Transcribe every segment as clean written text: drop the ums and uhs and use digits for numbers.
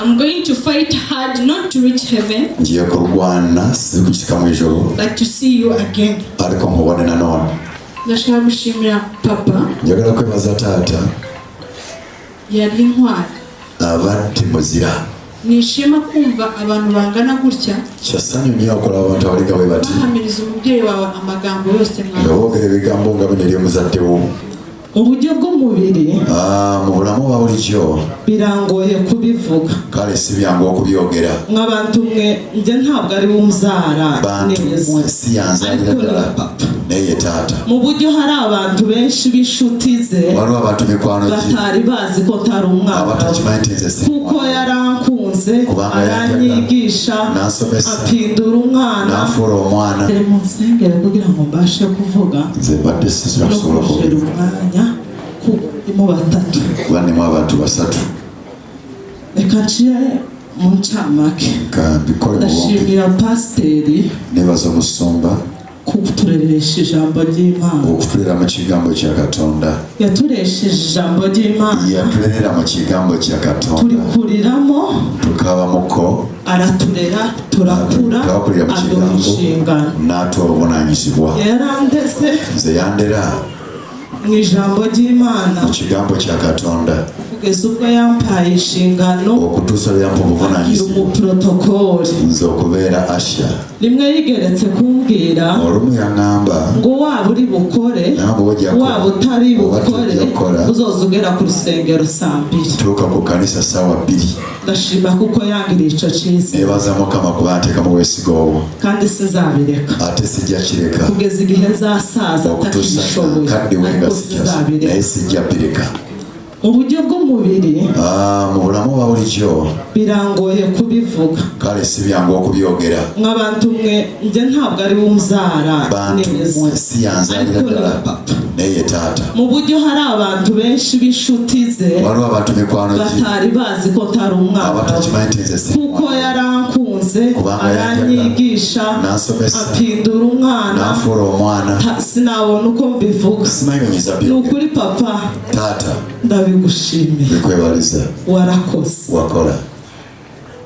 I'm going to fight hard not to reach heaven, Ngiye kurwana si gushyika mu ijuru, but to see you again. Ariko nkubone nanone. Ndashaka gushimira papa. Njagala kwebaza taata. Yari intwari. Abadde muzira. Ni ishema kumva abantu bangana gutya Kyasanyu nnyo okulaba abantu abalinga bwe bati bahamiriza umubyeyi wawe amagambo yose nga mwavuze. Boogera ebigambo nga bino eri omuzadde wo. Mu buryo bw'umubiri, Ah, mu bulamu bwa bulijjo, birangoye kubivuga. Kale si byangu okubyogera. Nk'abantu mwe, njye ntabwo ari we umbyara Bantu neza, mwe, si yanzaalira ariko ni ddala, papa. Naye ye taata. Mu buryo hari abantu benshi b'inshuti ze Waliwo abantu mikwano gye batari bazi ko ntari umwana we, abatakimanyi nti nze si kuko yarankunze, Kubanga yanjagala, aranyigisha, n'ansomesa, ampindura umwana. N'anfuula omwana. Munsengere kugira ngo mbashe kuvuga Nze mbadde sisira no kusobola kujera kwogera umwanya kuko batatu. Kuba nimu abantu basatu. Reka nciye mu ncamake. Kambikole mu bumpi. Ndashimira pasiteri Nebaza omusumba kutureresha ijambo ry'Imana. Okutulera mu kigambo kya Katonda. Yaturesheje ijambo ry'Imana. Yatulerera mu kigambo kya Katonda. Turikuriramo. Tukabamuko. Araturera, turakura, Twakulira mu aduha kigambo, inshingano. N'atuwa obuvunanyizibwa. Yarandeze Nze yandera mu ijambo ry'Imana mu kigambo kya Katonda kugeza ubwo yampaye inshingano okutuusa lwe yampa agira obuvunanyizibwa umuprotokoli. Nze okubeera usher. Rimwe yigeretse kumbwira Olumu yaŋŋamba ngo waba uri bukore, ntabwo ojja waba utari oba bukore, tojja kukola, uzoza ugera ku rusengero saa 2. Tuuka ku kanisa ssaawa 2. Ndashima kuko yangiriye icyo cyiza. Nebaza Mukama kuba nteekamu bwesiga obwo. Kandi sinzabireka Ate sijja kireka kugeza igihe nzasaza okutuusa ntakibishoboye, kaddiwe nga ariko sijja, naye sinzabireka. Sijja bireka. Mu buryo bw'umubiri, Ah, mu bulamu bwa bulijjo, birangoye kubivuga. Kale si byangu okubyogera. Nk'abantu mwe, njye ntabwo ari we umbyara Bantu neza, mwe, si yanzaalira ariko ni ddala, papa. Naye ye taata. Mu buryo hari abantu benshi b'inshuti ze Waliwo abantu mikwano gye batari bazi ko ntari umwana we, abatakimanyi nti nze si kuko yarankunze, Kubanga yanjagala, aranyigisha, n'ansomesa, ampindura umwana. N'anfuula omwana. Sinabona uko mbivuga. Simanyi bwe nyinza Ni byogera. ukuri papa, Taata, ndabigushimiye. Bikwebaliza. Warakoze. Wakola.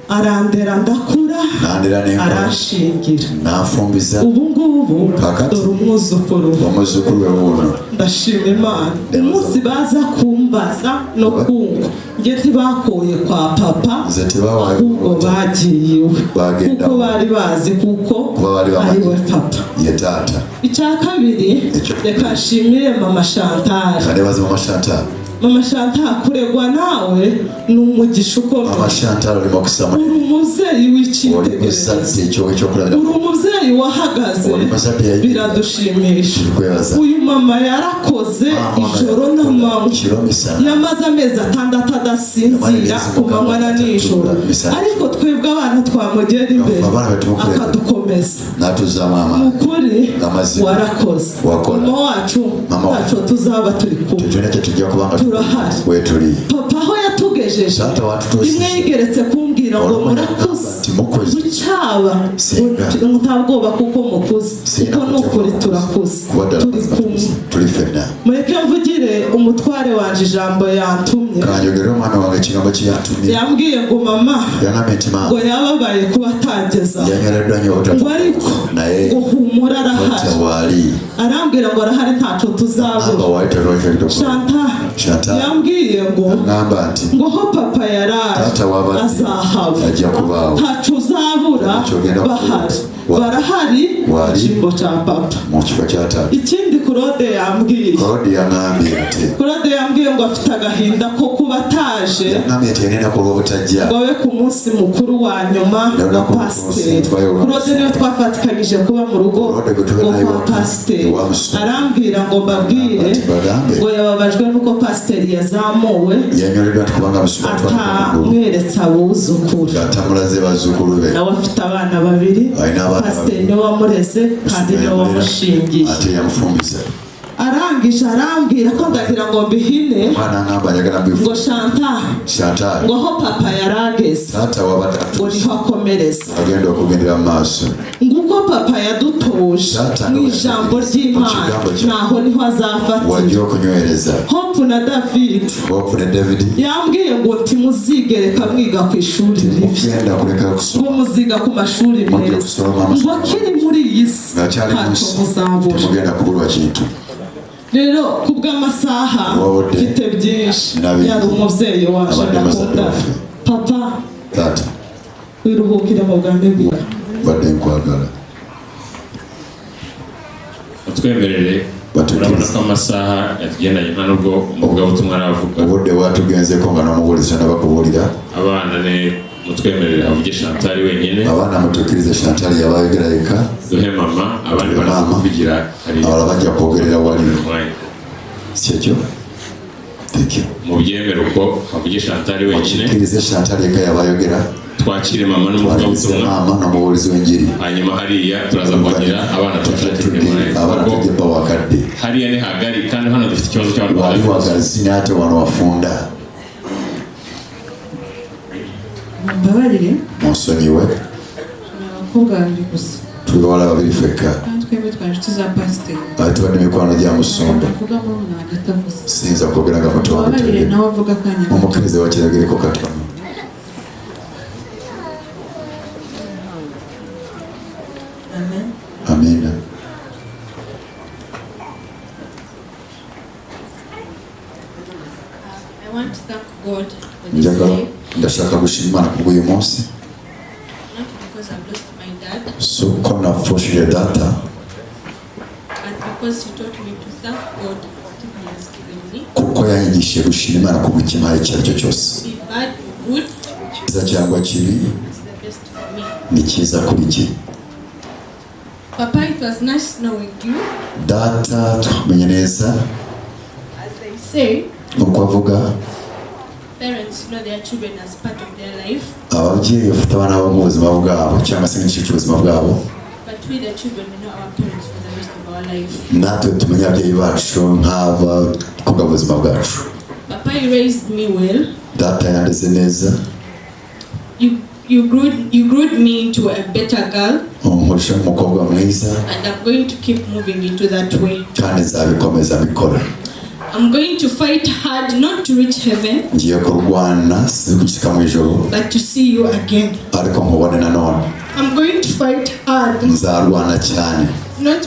Arandera, ndakura, Nandera nenkola, aranshingira. N'anfumbiza. Ubu ngubu Kakati, dore umwuzukuru. Omuzukulu we wuuno. Ndashima Imana. Umunsi baza kumbaza no kumva njye, ntibakuye kwa papa, Nze tebawaayo ahubwo bagiye iwe, Bagenda kuko bari bazi kuko kuba bari bamanyi ari we papa. Ye taata. Icya kabiri, reka nshimire mama Chantal. Kandebaza mama Chantal. Mama Chantal, kuregwa nawe ni umugisha ukomeye. Mama Chantal, oli mukisa Uri munene. umubyeyi Oli w'icyitegererezo. muzadde ekyokulabira. Uri umubyeyi wahagaze. Oli muzadde yayimirira. Biradushimisha. Tukwebaza. Uyu mama yarakoze Mama ijoro yakola n'amanywa. kiro misana. Yamaze amezi 6 adasinzira, Yamara emyezi ku manywa na 6 nijoro, misana. ariko twebwe abana twamugera imbere Abaana betumukubera. akadukomeza. N'atuzzaamu amaanyi. Ukuri, Amazima. warakoze. Wakola. Mama wacu, Mama wacu. ntacyo tuzaba turi kumwe. Tetulina kye tujja kubanga Turahari. weetuli. Papa aho yatugejeje, Taata watutuusiza. rimwe yigeretse kumbwira ngo Olumu murakuze, nti mukuze. gucaba Singa. nta bwoba kuko mukuze, Sirina kuko ni ukuri kutya. turakuze, Kuba ddala turi mazima kumwe. tuli ffenna. Mureke mvugire umutware wanje ijambo yantumye. Kanjogere omwami wange ekigambo kye yantumye. Yambwiye ngo mama Yangambye nti ngo maama yababaye kuba atageza, yanyoleddwa nnyo ngo obutatu ariko naye ngo humura, arahari. tewali. Arambwira ngo arahari, ntaco Amba tuzabura. wali tetwakyo. Chantal Chantal. yambwiye ngo Ngamba nti ngo ho papa yaraje taata wabadde azahaba, ajja kubaawo. Ntaco uzabura. Ntacyo ogenda kubura. Bahari, barahari Wali. mu cyimbo cya papa. Mu kifo kya taata. Ikindi Claude yambwiye, Claude yaŋŋambye nti Claude yambwiye ngo afite agahinda ko kuba ataje yaŋŋambye nti alina ku lw'obutajja ngo abe ku munsi mukuru wa nyuma wa Olunaku pasiteri. olukulu. Claude niwe twafatikanyije kuba mu rugo Claude gwe tubeera ngo naye kwa waka, pasiteri. ewa musumba. Arambwira ngo mbabwire Ati bagambe. ngo yababajwe n'uko pasiteri yazamuwe yanyoleddwa nti kubanga musumba twali mu ggulu atamweretse abuzukuru. Ng'atamulaze bazzukulu be. Nawe afite abana babiri. Alina abaana Pasiteri babiri. niwe wamureze kandi niwe wamushingiye. Ate yamufumbiza. Arangije arambwira ko ndagira ngo mbihine Omwana aŋŋamba njagala mbifu ngo Chantal, Chantal, ngo aho papa yarageze taata wabadde ngo niho akomereza. agenda okugendera mu maaso. Nguko papa yadutoye. yadutoje Data mu nga ijambo mu ry'Imana, kigambo kye. naho niho azafatira. Wajja okunywereza. Hope na David Hope ne David yambwiye ngo ntimuzigereka mwiga ku ishuri ribi, mugenda kuleka ngo kusoma muziga ku mashuri Mujya meza, gusoma amashuri. ngo akiri muri iyi si ngaakyali mu ntacyo nsi muzabura. Temugenda kubulwa kintu. Rero ku bw'amasaha Wawude. mfite byinshi. Nabi. Yari umubyeyi waje Abadde muzadde ndakunda. waffe. Papa, Taata, wiruhukire mu bwami bwawe. Badde nkwagala. Utwemerere. Batukkirize. Urabona ko amasaha yatugendanye, nta nubwo umuvugabutumwa aravuga. Obudde bwatugenzeko nga n'omubuulizi tannaba kubuulira. Abana ne mutwemerere havuge Chantal wenyine. Abaana mutukkirize Chantal yabayogera yekka. Duhe mama, abandi Duhe baraza mama. kuvugira hariya. Abalala bajja kwogerera wali. Umwanya. Si ekyo? Thank you. Mubyemere uko havuge Chantal wenyine. Okikkirize Chantal yekka yabayogera. Twakire mama Twakirize n'umuvugabutumwa. Maama n'omubuulizi w'enjiri. Hanyuma hariya turaza kwakira abana, tubashakire umwanya Abaana kuko tujje bawakadde. Hariya ni hagari kandi hano dufite ikibazo cy'abantu Wali batazi. wagazi naye ate wano wafunda. Mumbabarire. Munsonyiwe. Turi abakobwa babiri gusa. Tuli bawala babiri ffekka. Kandi twembi twari inshuti za pasiteri. Ate tubadde mikwano gya musumba. Avuga murumuna wanjye atavuze. Siyinza kwogera nga muto wange Mumbabarire tayogera. nawe avuga akanya gato. Mumukkirize wakiragereko katono. Amen. Amiina. I want to thank God for this Njagala day, ndashaka gushima Imana kubw'uyu munsi. Not because I've lost my dad, Si uko napfushije data, but because he taught me to thank God for what he has given me. Kuko yanyigishije gushima Imana ku buri icyo ari cyo cyose. Be bad or good, Cyiza cyangwa kibi, it's the best for me. Ni cyiza kuri jye. Papa, it was nice knowing you. Data twamenye neza. As they say, Uko avuga, parents know their children as part of their life, ababyeyi bafite abana babo mu buzima bwabo cyangwa se nk'igice cy'ubuzima bwabo, but we, the children, we know our parents for the rest of our life. Natwe tumenya ababyeyi bacu nk'abakobwa b'ubuzima bwacu. Papa, you raised me well. Data yandeze neza. You grew me into a better girl, unkoresha umukobwa mwiza, and I'm going to keep moving into that way. Kandi nzabikomeza mbikora. I'm going to fight hard not to reach heaven, Ngiye kurwana si gushyika mu ijuru, but to see you again. Ariko nkubone nanone. I'm going to fight hard, Nzarwana cyane, not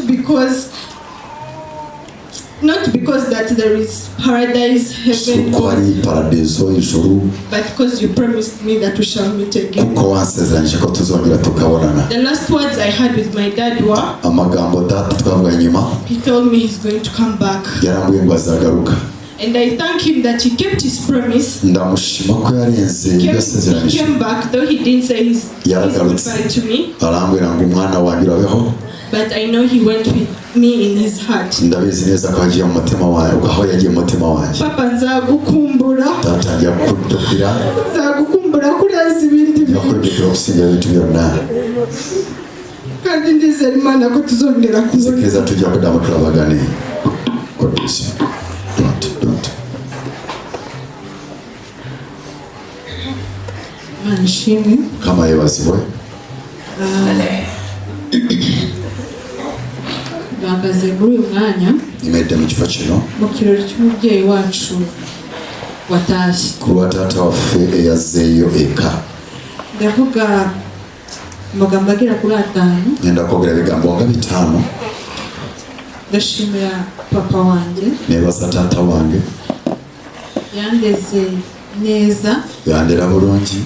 because that there is paradise, si heaven, uko hari paradizo ijuru, but because you promised me that we shall meet again. Kuko wansezeranyije ko tuzongera tukabonana. The last words I had with my dad were, Amagambo data twavuganye nyuma, he told me he's going to come back. Yarambwiye ngo azagaruka. And I thank him that he kept his promise. Ndamushima ko yarenze He ibyo came, he yasezeranyije. came back, though he didn't say his Yaragarutse. goodbye to me, Arambwira ngo umwana wanjye urabeho. But I know he went with me in his heart. Ndabizi neza ko yagiye mu mutima wanjye, aho yagiye mu mutima wanjye. Papa, nzagukumbura. Data njya kudukira. Nzagukumbura kurenza ibindi Njya bintu. kudukira gusingira ibintu byonna. Kandi ndizera Imana ko tuzongera kubona. Nzikiriza tujya kudamu turabagane. God bless you. Don't, don't. Imana ishimwe. Kama yebazibwe. Duhagaze muri uyu mwanya Nyimiridde mu kifo kino mu kirori cy'umubyeyi wacu watashye. Ku lwa taata waffe eyazzeeyo eka. Ndavuga amagambo agera kuri atanu. Ngenda kwogera ebigambo nga 5. Ndashimira papa wanjye. Nebaza taata wange. Yandeze neza. Yandera bulungi.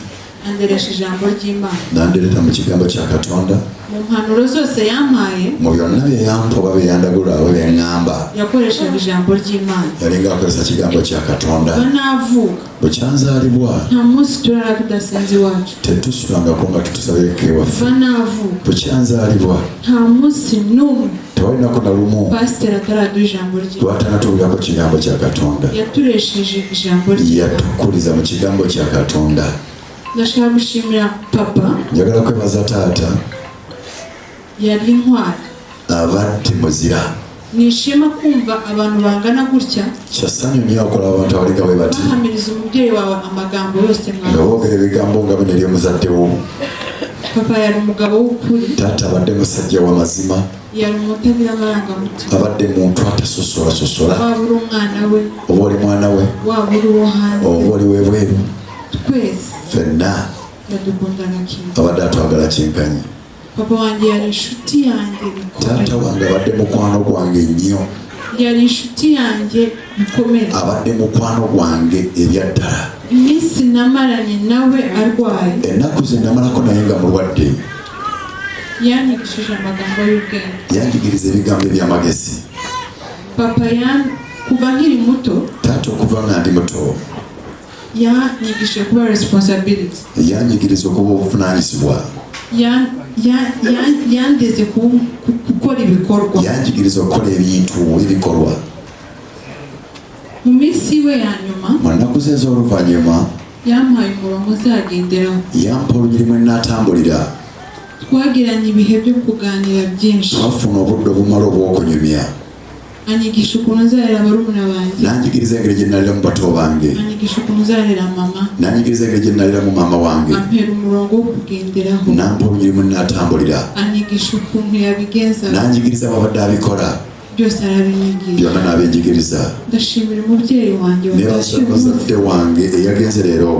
Anderesha ijambo ry'Imana. Nanderera mu kigambo kya Katonda. Mu mpanuro zose yampaye, Mu byonna bye yampa oba bye yandagula oba bye ŋŋamba, yakoreshaga ijambo ry'Imana. Yalinga akozesa kigambo kya Katonda. Kuva navuka, Bwe kyanzaalibwa, nta munsi turara tudasenze iwacu. Tetusulangako nga tetusabireko ewaffe. Kuva navuka, Bwe kyanzaalibwa, nta munsi n'umwe tewali naku na lumu pasiteri ataraduha ijambo ry'Imana. lwatanatuulirako kigambo kya Katonda. Yaturesheje ijambo ry'Imana. Yatukuliza mu kigambo kya Katonda. Ndashaka gushimira papa. Njagala kwebaza taata. Yari intwari. Abadde muzira. Ni ishema kumva abantu bangana gutya Kya ssanyu nnyo okulaba abantu abalinga bwe bati bahamiriza umubyeyi wawe amagambo yose nga mwavuze. boogera ebigambo nga bino eri omuzadde wo. Papa yari umugabo w'ukuri. Taata abadde musajja w'amazima. Yari umuntu utagira amarangamutima. Abadde muntu atasosola. Waba uri umwana we, Oba oli mwana we, waba uri uwo hanze, oba oli webweru, twese ffenna yadukundaga kimwe. Abadde atwagala kyenkanyi. Papa wanjye yari inshuti yanjye Taata bikomeye. wange abadde mukwano gwange nnyo. Yari inshuti yanjye bikomeye. Abadde mukwano gwange ebyaddala. Iminsi namaranye nawe arwaye, Ennaku ze namalako naye nga mulwadde, yanyigishije amagambo y'ubwenge. Yanjigiriza ebigambo ebyamagezi. Papa yan kuva nkiri muto, Taata okuva nga ndi muto, yanyigishije kuba responsibility. Yanjigiriza okuba obuvunaanyizibwa. Yandeze gukora ibikorwa. Yanjigiriza okukola ebintu ebikolwa. Mu minsi iwe ya nyuma, Mu nnaku ze ez'oluvannyuma, yampaye umurongo nzagenderaho. Yampa olunyiri mwe nnaatambulira. Twagiranye ibihe byo kuganira byinshi. Twafuna obudde obumala obw'okunyumya. Anyigisha ukuntu nzarera barumuna banjye. Nanjigiriza engeri gye nnaliramu bato bange. Anyigisha ukuntu nzarera mama. Nanjigiriza engeri gye nnaliramu maama wange. Ampera umurongo wo kugenderaho. Nampa olunyiri mwe nnaatambulira. Anyigisha ukuntu yabigenzaga. Nanjigiriza bw'abadde abikola. Byose arabinyigisha. Byonna n'abinjigiriza. Ndashimira umubyeyi wanjye Nebaza watashye uyu munsi muzadde wange eyagenze leero,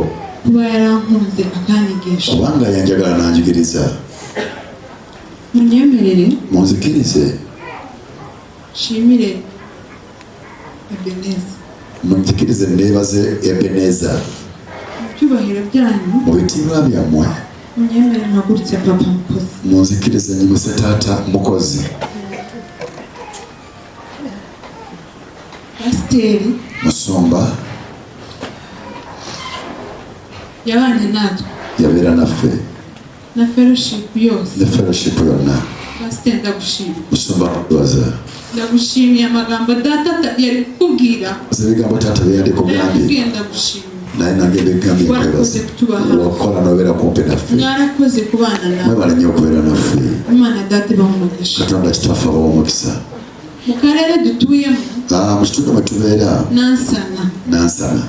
kuba yarankunze akanyigisha. Kubanga yanjagala nanjigiriza. Munyemerere Munzikirize nshimire Ebeneza. Munzikirize neebaze Ebeneza. Mu byubahiro byanyu, Mu bitiibwa byammwe, munyemerere mpagurutse papa Mukozi. Munzikirize nyimuse taata Mukozi. Pasiteri Musumba yabanye natwe yabeera naffe na fellowship yose. Ne fellowship yonna. Pasiteri, ndagushima. Musumba, baza. Ndagushimiye amagambo data yari kukubwira. Ebigambo taata bye yandikugambye, Narakubwiye, ndagushimiye. Naye nange mbigambye, Warakoze nkwebaza. kutuba hafi. Wakola nobeera kumpi naffe. Mwarakoze kubana nawe. Mwebale nnyo okubeera naffe. Imana data ibaha umugisha. Katonda kitaffe abawa omukisa. Mu karere dutuyemo, Ah, mu kitundu mwe tubeera, Nansana, Nansana,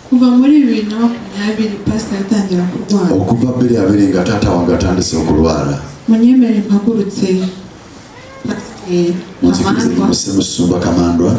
kuva muri 2020 pasiteri atangira kurwara, okuva 2020 nga taata wange atandise okulwala, munyemere mpagurutse pasiteri munzikirize Amandwa. nyimuse musumba Kamandwa.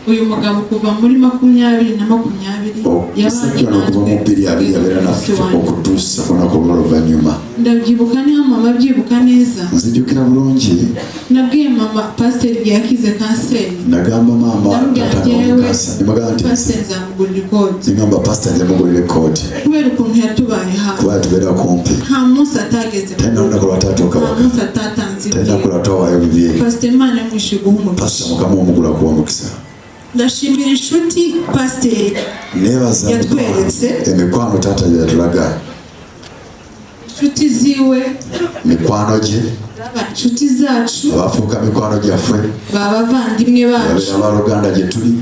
Uyu mugabo kuva muri 2020 Omusajja ono okuva mu 2020 yabeera naffe okutuusa ku lunaku olw'oluvannyuma. Ndabyibuka niba mama abyibuka neza. Nzijukira bulungi. Nabwiye mama pasiteri igihe yakize kanseri, Nagamba maama ndamubwira taata njyewe kansa nemugamba nti pasiteri nzamugurira ikoti, ngamba pasita njamugulira ekooti, kubera ukuntu yatubaye hafi. Kuba yatubeera kumpi. Nta munsi atageze mu Talina rugo. lunaku lwataatuuka Nta waka. munsi atatanze Talina ibye. lwatawaayo bibye. Pasiteri, Imana yamwishe guha umugisha. Pasita, mukama omugula kuwa omukisa. Ndashimira inshuti pasiteri Nebaza yatweretse. Emikwano taata gye yatulaga. Inshuti ziwe, Mikwano gye, inshuti zacu, abafuuka mikwano gyaffe, babavandimwe bacu, babeera baluganda gye tuli.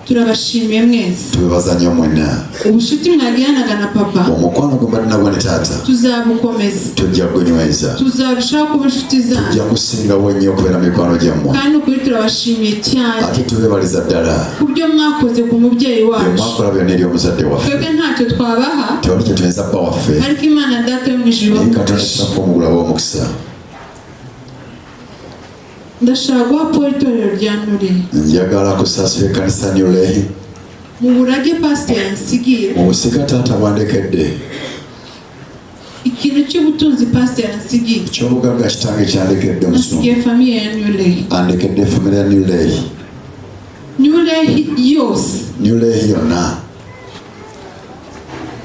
Turabashimiye mwese. Tubebaza nnyo mwenna. Ubushuti mwagiranaga na papa, Omukwano gwe mbadde nagwo ne taata, tuzabukomeza. Tujja kugunyweza. Tuzarushaho kuba inshuti Tujja zanyu. kusingawo nnyo okubeera mikwano gyammwe. Kandi ukuri turabashimiye cyane Ate tubebaliza ddala ku byo mwakoze ku mubyeyi bye wacu. mwakola byonna eri omuzadde waffe. Twebwe ntacyo twabaha, Tewali kye tuyinza bba waffe, ariko Imana data yo mu ijuru naye ibahe Katonda umugisha. kitaffe omugula w'omukisa. Ndashaka guha Paul itorero rya Nure Njagala kusaasira ekkanisa Newlehi mu burage pasiteri yansigiye. Mu busika taata bwandekedde. Ikintu cy'ubutunzi pasiteri yansigiye, Ekyobugagga kitange kyandekedde, omusumba, nasigiye famille ya Newlehi. Andekedde famire ya Newlehi. Newlehi yose Newlehi yonna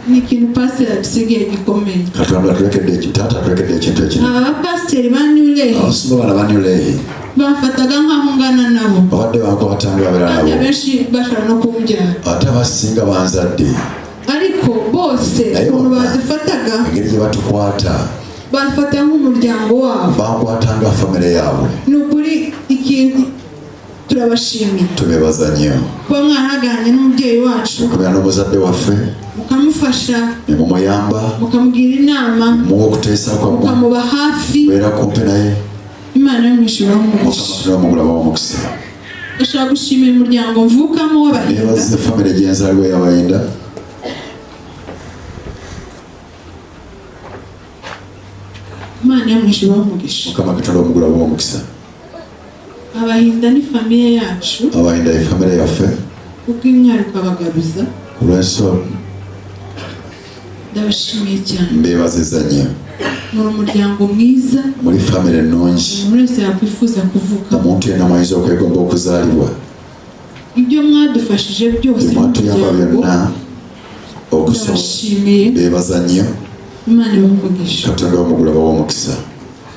ni ikintu pasiteri adusigiye gikomeye. Katonda atulekedde taata atulekedde ekintu ekinene. Aba bapasiteri ba Newlehi Abasumba bano ba Newlehi bamfataga nk'aho ngana nabo, babadde bankwatanga babeera kandi nabo, abenshi bashobora no kumbyara, ate abasinga banzadde, ariko bose Naye ukuntu bonna, badufataga, engeri gye batukwata, bafata nk'umuryango wabo. Bankwata nga famire yaabwe. Ni ukuri ikintu turabashimiye Tubebaza nnyo kuba mwarahaganye n'umubyeyi wacu, okubeera n'omuzadde waffe, mukamufasha, ne mumuyamba, mukamugira inama, muwa okuteesa kwammwe, mukamuba hafi. beera kumpi naye. Imana yo mu ijuru ibahe umugisha. Mukama omugula w'omukisa. Ndashaka gushimira umuryango mvukamo w'Abahinda. Nebaza famire gyenzaalibwa y'Abayinda. Imana yo mu ijuru ibahe umugisha. Mukama Katonda omugulu abawe omukisa. Abahinda ni famille yacu. Abahinda ye famire yaffe. Kubw'imyariko abagaruza. Olw'ensonga. Ndabashimiye cyane. Mbeebazizza nnyo. Muri umuryango mwiza. Muri famire ennungi. Umuntu wese yakwifuza kuvuka. Omuntu yenna mwayinza okwegomba okuzaalibwa. Ibyo mwadufashije byose Bye mwatuyamba nk'umuryango. byonna okusoma. Ndabashimiye. Mbeebaza nnyo. Imana ibahe umugisha. Katonda w'omugulu abawe omukisa.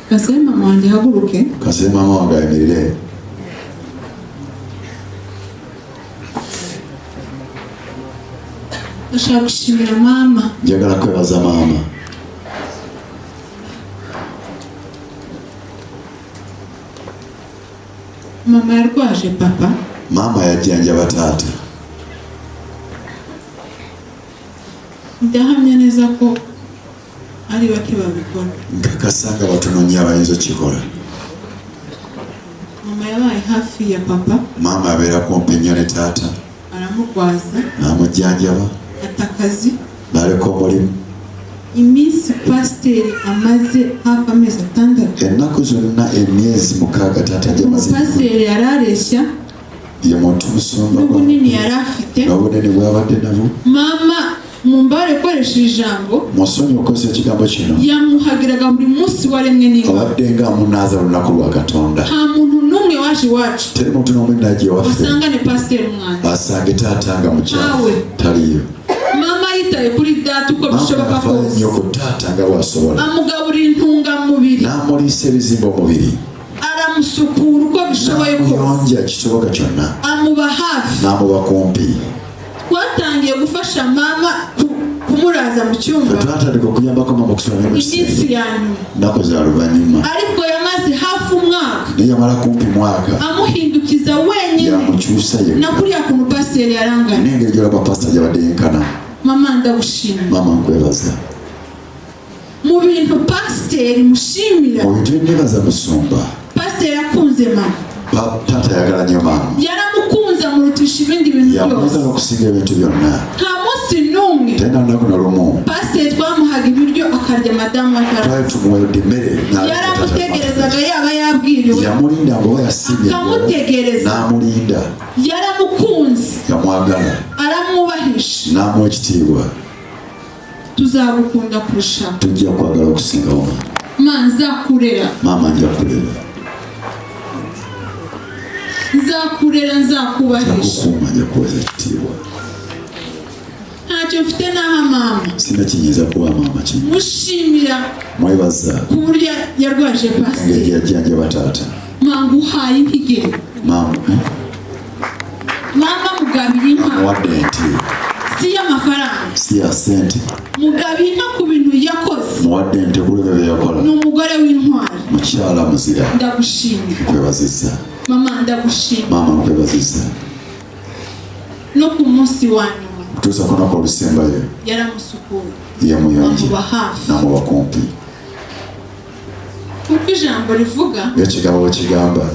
Kasabe mama wanjye ahaguruke. Kansabe maama wange ayimirire. Ndashaka gushimira mama. Njagala kwebaza maama. Mama yarwaje papa. Maama yajjanjaba taata. Ndahamya neza ko ari bake babikora. Nkakasa nga batono nnyo abayinza okukikola. Mama yabaye hafi ya papa. Maama abeera kumpi nnyo ne taata. Aramurwaza. N'amujjanjaba. Ata akazi. N'aleka omulimu. Iminsi pasiteri amaze hafi amezi 6. Ennaku zonna emyezi 6 taata gy'amaze. Pasiteri yari areshya. Ye muntu musumba. N'ubunini yari afite. N'obunene bw'abadde nabwo. Mama mumbare koresha ijambo. Musonyi okozesa ekigambo kino. Yamuhagiraga buri munsi waremwe n'Imana. Abadde nga amunaaza lunaku lwa Katonda. Nta muntu n'umwe waje iwacu. Teri muntu n'umwe najja ewaffe. Wasangane pasiteri umwana. Asange taata nga mukyafu. Taliyo. Mama yitaye kuri data uko bishoboka kose. Nnyo ku taata nga bw'asobola. Amugaburira intungamubiri. N'amuliisa ebizimba omubiri. Aramusukura uko bishoboye kose. N'amuyonja ekisoboka kyonna. Amuba hafi. N'amuba kumpi. Twatangiye gufasha mama kumuraza mu cyumba. Twatandika okuyambako mama okusula mu kisenge. Iminsi ya nyuma. Nnaku za luvannyuma. Ariko yamaze hafi umwaka. Naye yamala kumpi mwaka. Amuhindukiza wenyine. Yamukyusa yekka. Na kuriya kuntu pasiteri yarangana. N'engeri gy'olaba pasita gy'abadde yenkana. Mama ndagushimira. Maama nkwebaza. Mu bintu pasiteri mushimira. Mu bintu bye neebaza musumba. Pasiteri akunze mama. Taata ayagala nnyo maama. Yaramukunze amurutisha ibindi bintu byose. Yamwagala okusinga ebintu byonna. Nta munsi n'umwe. Talina lunaku na lumu. Pasiteri twamuhaga ibiryo akarya madamu atara. Twali tumuwadde emmere n'alya. Yaramutegerezaga yaba yabwiriwe. Yamulinda ng'oba yasiimye. Akamutegereza. N'amulinda. Yaramukunze. Yamwagala. Aramwubahisha. N'amuwa ekitiibwa. Tuzagukunda kurushaho. Tujja kwagala okusingawo. Ma nzakurera. Maama nja kulera. Nzakurera nzakubahisha. Njakukuuma nja kuweza ekitiibwa. Ntacyo mfite n'aha mama. Sina kinyinza kuwa maama kino. Mushimira. Mwebaza. Ku buryo yarwaje pasiteri. Engeri yajjanjaba taata. Ma nguhaye inka. Maama. Mama mugabiye inka. Amuwadde ente. Si y'amafaranga. Si ya ssente. Mugabiye inka ku bintu yakoze. Muwadde ente ku lw'ebyo bye yakola. Ni umugore w'intwari. Mukyala muzira. Ndagushimira. Nkwebazizza. Mama ndagushimira. Maama nkwebazizza. No ku munsi wa nyuma. Okutuusa ku lunaku olusembayo. Yaramusukuye. Yamuyonja. Amuba hafi. N'amuba kumpi. Kuko ijambo rivuga. Ng'ekigambo bwe kigamba.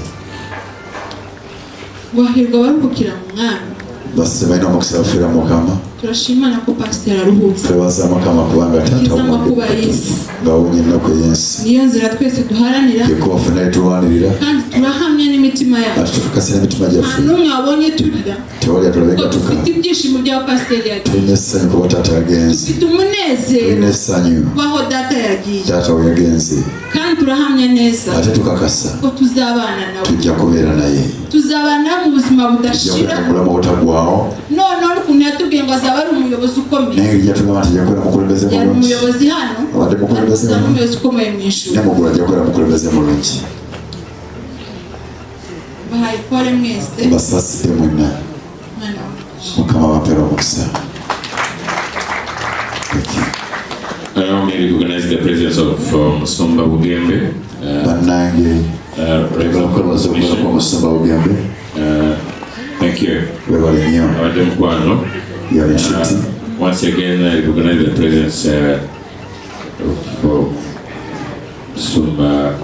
Wahirwa abaruhukira mu mwami. Basse balina omukisa bafiira mu Mukama. Turashima Imana ko pasiteri aruhutse. Twebaza Mukama kubanga taata Akiza awummudde amakuba y'isi. ng'awonye ennaku ey'ensi. Niyo nzira twese duharanira. Yekuba ffenna lye tulwanirira. Kandi turahamya n'imitima yacu. Ate tukakasa n'emitima gyaffe. Nta n'umwe wabonye turira. Tewali atulabe nga Kuko tuka. dufite ibyishimo bya pasiteri yagiye. Tulina essanyu kuba taata yagenze. Dufite umunezero. Tulina essanyu. W'aho data yagiye. Taata we yagenze. Kandi turahamya neza. Ate tukakasa. Ko tuzabana nawe. Tujja kubeera naye. Tuzabana mu buzima budashira. Tujja kubeera mu bulamu obutaggwaawo. Noneho ukuntu yatubwiye ngo azaba ari umuyobozi ukomeye. Naye engeri gy'atugamba nti ajja kubeera mukulembeze Yari mulungi. umuyobozi hano. Abadde mukulembeze Azaba mulungi. umuyobozi ukomeye mu ijuru. Ne mu ggulu ajja kubeera mukulembeze mulungi. Bahaye ikore mwese. Mbasaasidde mwenna. Mwana wanjye. Mukama abampere omukisa. Thank you. Allow me to recognize the presence of Musumba Bugembe. Bannange, Reverend okwebaza okubeera kw'Omusumba Bugembe. Thank you. Webale nnyo. Abadde mukwano. Yali nshuti. Once again, I recognize the presence of Musumba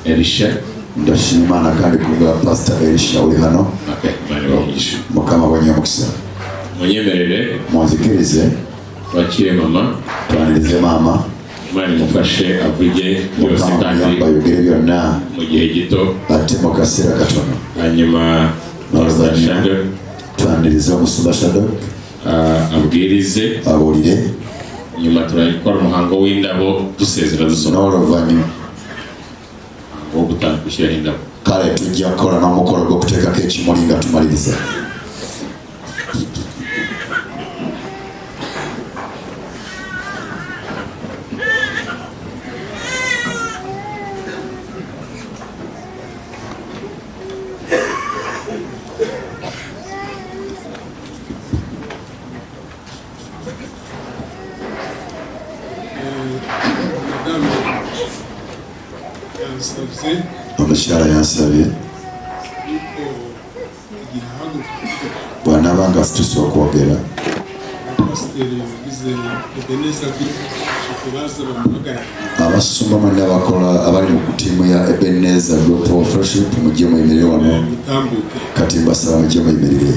Elisha. Ndashima Imana kandi kubwa Pastor Elisha uri hano. Okay, Imana ibahe umugisha. Mukama abonye omukisa. Munyemerere. Munzikirize. Twakire mama. Twanirize maama. Imana imufashe avuge byose Mukama kandi muyamba ayogere byonna mu gihe gito. Ate mu kaseera katono. Hanyuma Pastor N'oluvannyuma Shadow twaniriza omusumba Shadow abwirize. Abuulire. Nyuma turakora umuhango w'indabo, dusezera, dusoma N'oluvannyuma umuhango wo gutanga, gushyiraho indabo. Kale tujja kukola n'omukolo gw'okuteekako ekimuli nga tumaliriza. Madamu yansabye Omukyala yansabye yuko igihe ahaguruka bw'anaaba nga asituse okwogera, abapasiteri bagize Ebenezer Group baza bamuhagarara. Abasumba mwenna abakola abali mu ttiimu ya Ebenezer Group of Fellowship mujje muyimirire wano. Mutambuke. Kati mbasaba mujje muyimirire.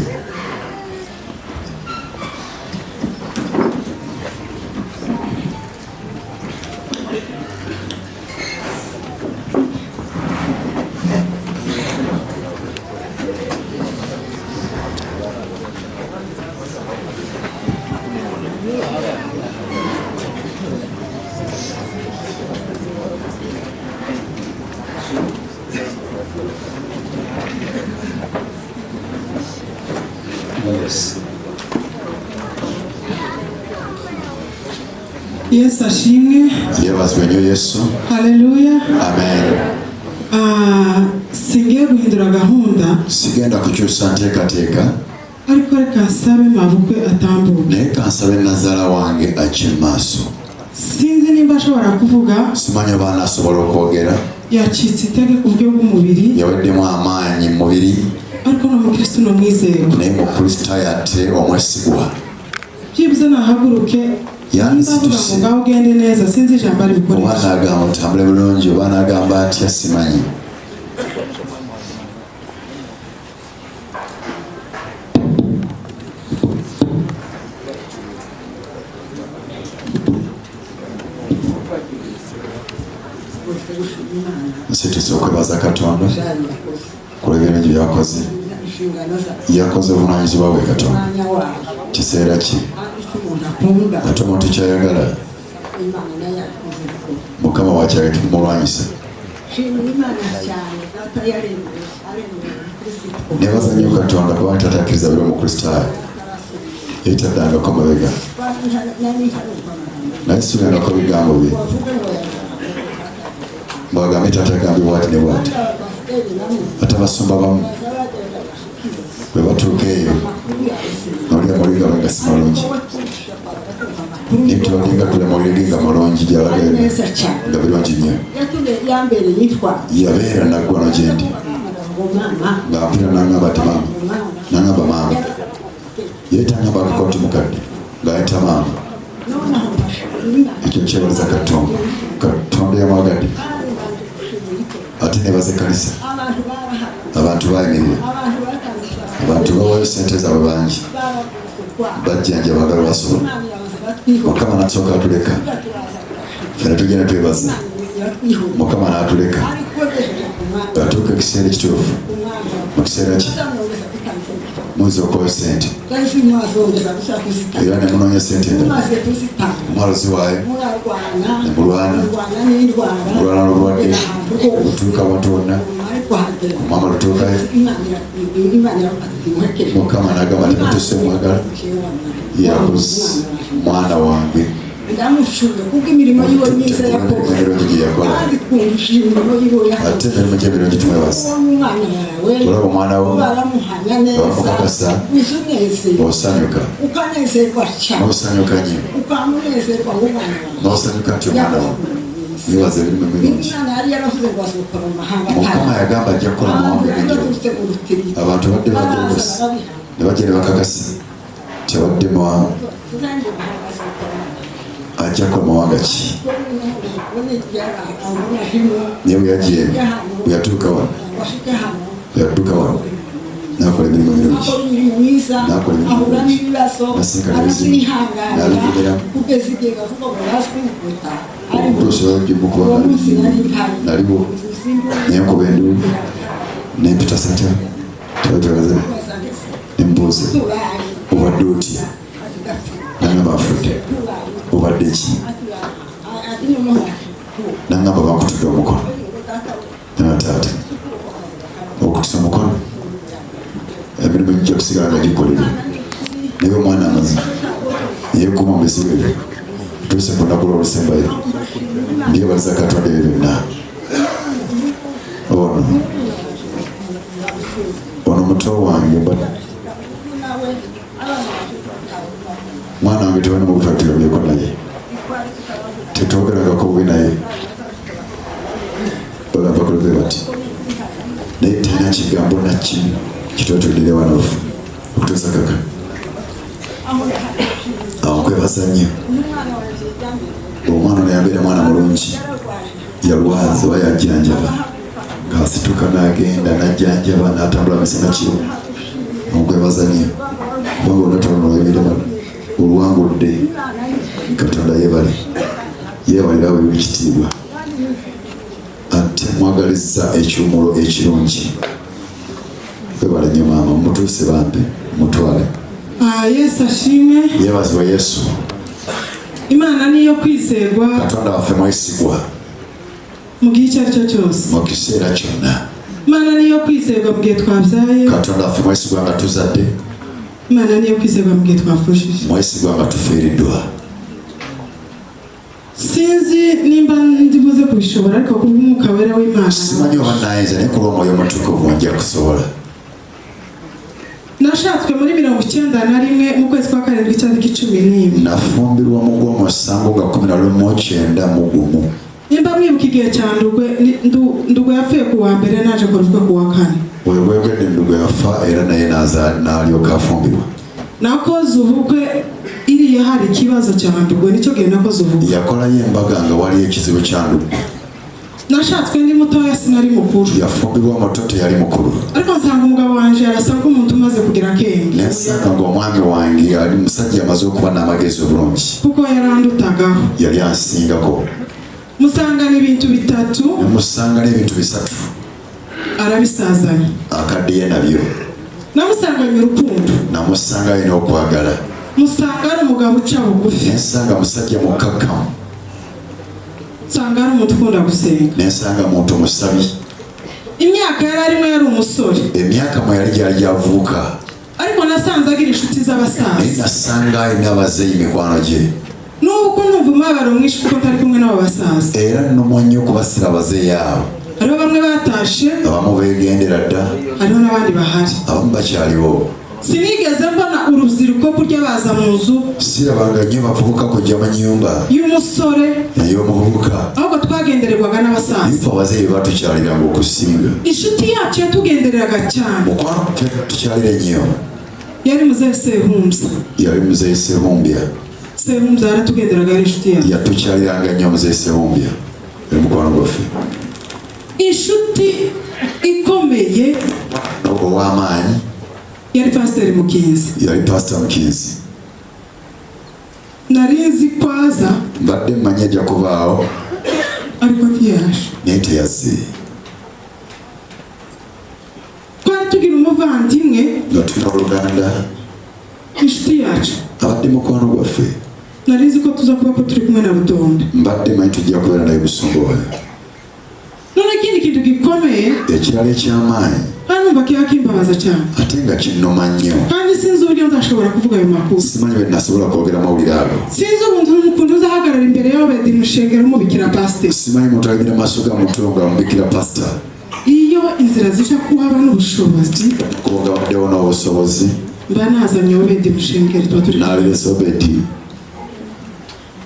Yesu ashimwe. Yeebazibwe nnyo Yesu. Haleluya. Amen. Ah, singiye guhindura gahunda, Sigenda kukyusa nteekateeka, ariko reka nsabe mabukwe atambuke. Naye kansabe nazaala wange ajje mu maaso. Sinzi nimba ashobora kuvuga. Simanyi oba anaasobola okwogera. Yacitse intege ku buryo bw'umubiri, Yaweddemu amaanyi mu mubiri, ariko ni umukristo, ni umwizerwa. Naye mukristaayo ate omwesigwa. Byibuze nahaguruke. Yanzituse. Ndavuga ngo ngaho ugende neza, sinzi ijambo ari Oba bukoreshe. anaagamba otambule bulungi oba anaagamba atya simanyi. Nsituse okwebaza Katonda kulw'ebirungi byakoze. Yakoze obuvunaanyizibwa bwe Katonda kiseera ki, ate omuntu kyayagala Mukama wakyagala tumulwanyisa. Nebaza nnyo Katonda kubanga tatakkiriza biri omukristaayo yetaddangako mabega, naye sibengako bigambo bye bwagambe taata agambye bwati ne bwati. Ate abasumba bamu bwe batuuka eyo nolya mawulire gaabwe nga si malungi, nitubadde tulya mawulire ge nga malungi gyalaga nga birungi nnyo. Yabeera naggwano gye ndi ng'ampira n'angamba nti maama, n'angamba maama, ye tangamba kako nti mukadde, ng'ayita maama. Ekyo kyebaliza Katonda, Katonda yamwagadde. Ate nebaza ekkanisa, abantu bayimirira, abantu bawayo sente zaabwe bangi, bajjanja baagala basobola. Mukama n'asooka atuleka ffena tugenda twebaza, Mukama n'atuleka atuuka ekiseera ekituufu mu kiseera ki muyinza okuwayo sente era ne munoonya sente endala omwalo ziwaayo ne mulwana, mulwana n'obulwadde obutuuka abantu bonna omwama lutuukayo. Mukama n'agamba nti mutuse mwagala yakoze mwana wange. Ndamushimye kuko imirimo yiwe myiza yakoze Emirungi gye yakola. Kandi twumvishije imirimo yiwe yakoze. Ate emirimu gye emirungi tumwebaza. Umwana wawe Olaba omwana wo baramuhanya neza, bamukakasa, wisunezerwa, osanyuka, ukanezerwa cyane, n'osanyuka nnyo, ukamunezerwa nk'umwana wawe. N'osanyuka nti omwana wo yebaza emirimu emirungi. Imana yari yaravuze ngo azokora mu mahanga. Mukama yagamba ajja kukola mu mawanga Abantu ag'enjawulo. baturutse mu rutirigongo Abantu badde bagolose ne bajja ne bakakasa tebadde mawanga ajja kukola mawanga ki, naye bwe yajja eno bwe yatuuka wano bwe yadduka wano N'akola emirimu emirungi. Akora imirimo myiza, N'akola emirimu ahura mirungi. n'ibibazo, N'asinkana ebizibu. arabyihanganira N'abigumira. kugeza igihe bavuga ngo yazwihuta. Okutuusa gy'omukuba Uwo munsi nari mpari. Naliwo. Nenkuba enduulu nempita sata twatagaze nembuuza, "Obadde otya?" Nangamba afudde. "Obadde ki?" Nangamba bankutudde omukono. Nanga taata okutusa omukono, emirimu gijja kusigala nga gikolerwa, naye omwana amaze yekuuma mu bizibu ebyo tuuse ku lunaku lwolusembayo. Mbyebaliza Katonda ebyo byonna. Ono muto wange, mwana wange, tewali mugutwatirabyeko naye, tetwogerangako bubi naye, bagamba kulebe bati, naye talina kigambo nakimu kitwatulire wano okutuusa kaka awo. Nkwebaza nnyo. Omwana ono yambeera mwana mulungi. Yalwaza oba yajjanjaba, ng'asituka n'agenda n'ajjanjaba n'atambula misana kiro. Nkwebaza nnyo kubanga olunatalonoyogere olwangudde. Katonda yeebale, yeebalira awe ekitiibwa, ate mwagaliza ekiwumulo ekirungi. Webale nnyo maama. Mutuuse bambi, mutwale. Ah, Yesu ashimwe. Yeebazibwa Yesu. Imana niyo kwizerwa Katonda waffe mwesigwa mu gihe icyo ari cyo cyose. mu kiseera kyonna. Imana niyo kwizerwa mu gihe twabyaye. Katonda waffe mwesigwa nga tuzadde. Imana niyo kwizerwa mu gihe twapfushije. Mwesigwa nga tufiiriddwa. Sinzi nimba ndibuze kubishobora, ariko kubw'Umwuka Wera w'Imana. Simanyi oba nayinza, naye kuba Omwoyo Omutukuvu nja kusobola. Nashatswe muri 91 mu kwezi kwa karindwi, itariki 11. Nafumbirwa mu gw'omusango nga 1991. Nimba mwibuka igihe cya Ndugwe, Ndugwe yapfuye ku wa mbere, naje kurufwe ku wa kane. Webwegedde Ndugwe yafa, era naye n'alyoka afumbirwa. Nakoze ubukwe iriya hari ikibazo cya Ndugwe, nicyo gihe nakoze ubukwe. Yakolayo embaga nga waliyo ekizibu kya Ndugwe. Nashatswe ndi mutoya, sinari mukuru. Yafumbirwa muto, teyali mukulu. Ariko nsanga umugabo wanje arasa nk'umuntu umaze kugira akenge. Nensanga ng'omwami wange ali musajja amaze okuba n'amagezi obulungi. Kuko yarandutagaho. Yali ansingako. Musangana ibintu bitatu. Nemusanga n'ebintu bisatu. Arabisazanye. Akaddiye nabyo. Namusanganye urukundo. Namusanga alina okwagala. Musanga ari umugabo uca bugufi. Nensanga musajja mukakkamu. Nsanga ari umuntu ukunda gusenga. Nensanga muntu musabi. Imyaka yari arimo yari umusore. Emyaka mwe yali gyali gyavubuka. Ariko nasanze agira inshuti Naye z'abasaza. nasanga alina abazeeyi mikwano gye. N'ubu ko numva umubabaro mwinshi kuko ntari kumwe n'abo basaza. Era nnumwa nnyo okubasira abazeeyi abo. Hariho bamwe batashe. Abamu beegendera dda. Hariho n'abandi bahari. Abamu bakyaliwo. Sinigeze mbona urubyiruko kurya baza mu nzu Sirabanga nnyo bavubuka kujja mu nnyumba y'umusore. ey'omuvubuka. Ahubwo twagendererwaga n'abasaza. Ife abazeeyi batukyaliranga okusinga. Inshuti yacu yatugendereraga cyane Mukwano tukyalira ennyo yari muzehe Sehumbya. Yali muzeeyi Sehumbya. Sehumbya yaratugenderaga, yari inshuti yacu. Yatukyaliranga nnyo muzeeyi Sehumbya, yali mukwano gwaffe. Inshuti ikomeye Ow'amaanyi yari Pasiteri Mukinzi. Yali Pasita Mukinzi. Nari nzi ko aza. Mbadde mmanyi ajja kubaawo. Ariko ntiyaje. Naye teyazze. Twari tugira umuvandimwe, Nga tulina oluganda, inshuti yacu. Abadde mukwano gwaffe. Nari nzi ko tuza kuba ko turi kumwe na Rutonde. Mbadde manyi tujja kubeera naye musumba wayo. None ikindi kintu gikomeye, Ekirala eky'amaanyi, kandi numva kiba kimbabaza cyane, ate nga kinnuma nnyo, kandi sinzi uburyo nzashobora kuvuga ayo makuru. Simanyi bwe nasobola kwogera mawulire ago. Sinzi ubuntu ukuntu uzahagarara imbere y'Obedi Mushengero umubikira pasiteri. Simanyi muntu ayimirira maaso ga muto nga mubikira pasita. Iyo inzira zija kuhaba n'ubushobozi, Kubanga waddewo n'obusobozi, mba nazanye Obedi Mushengero, tuba turi n'aleese Obedi.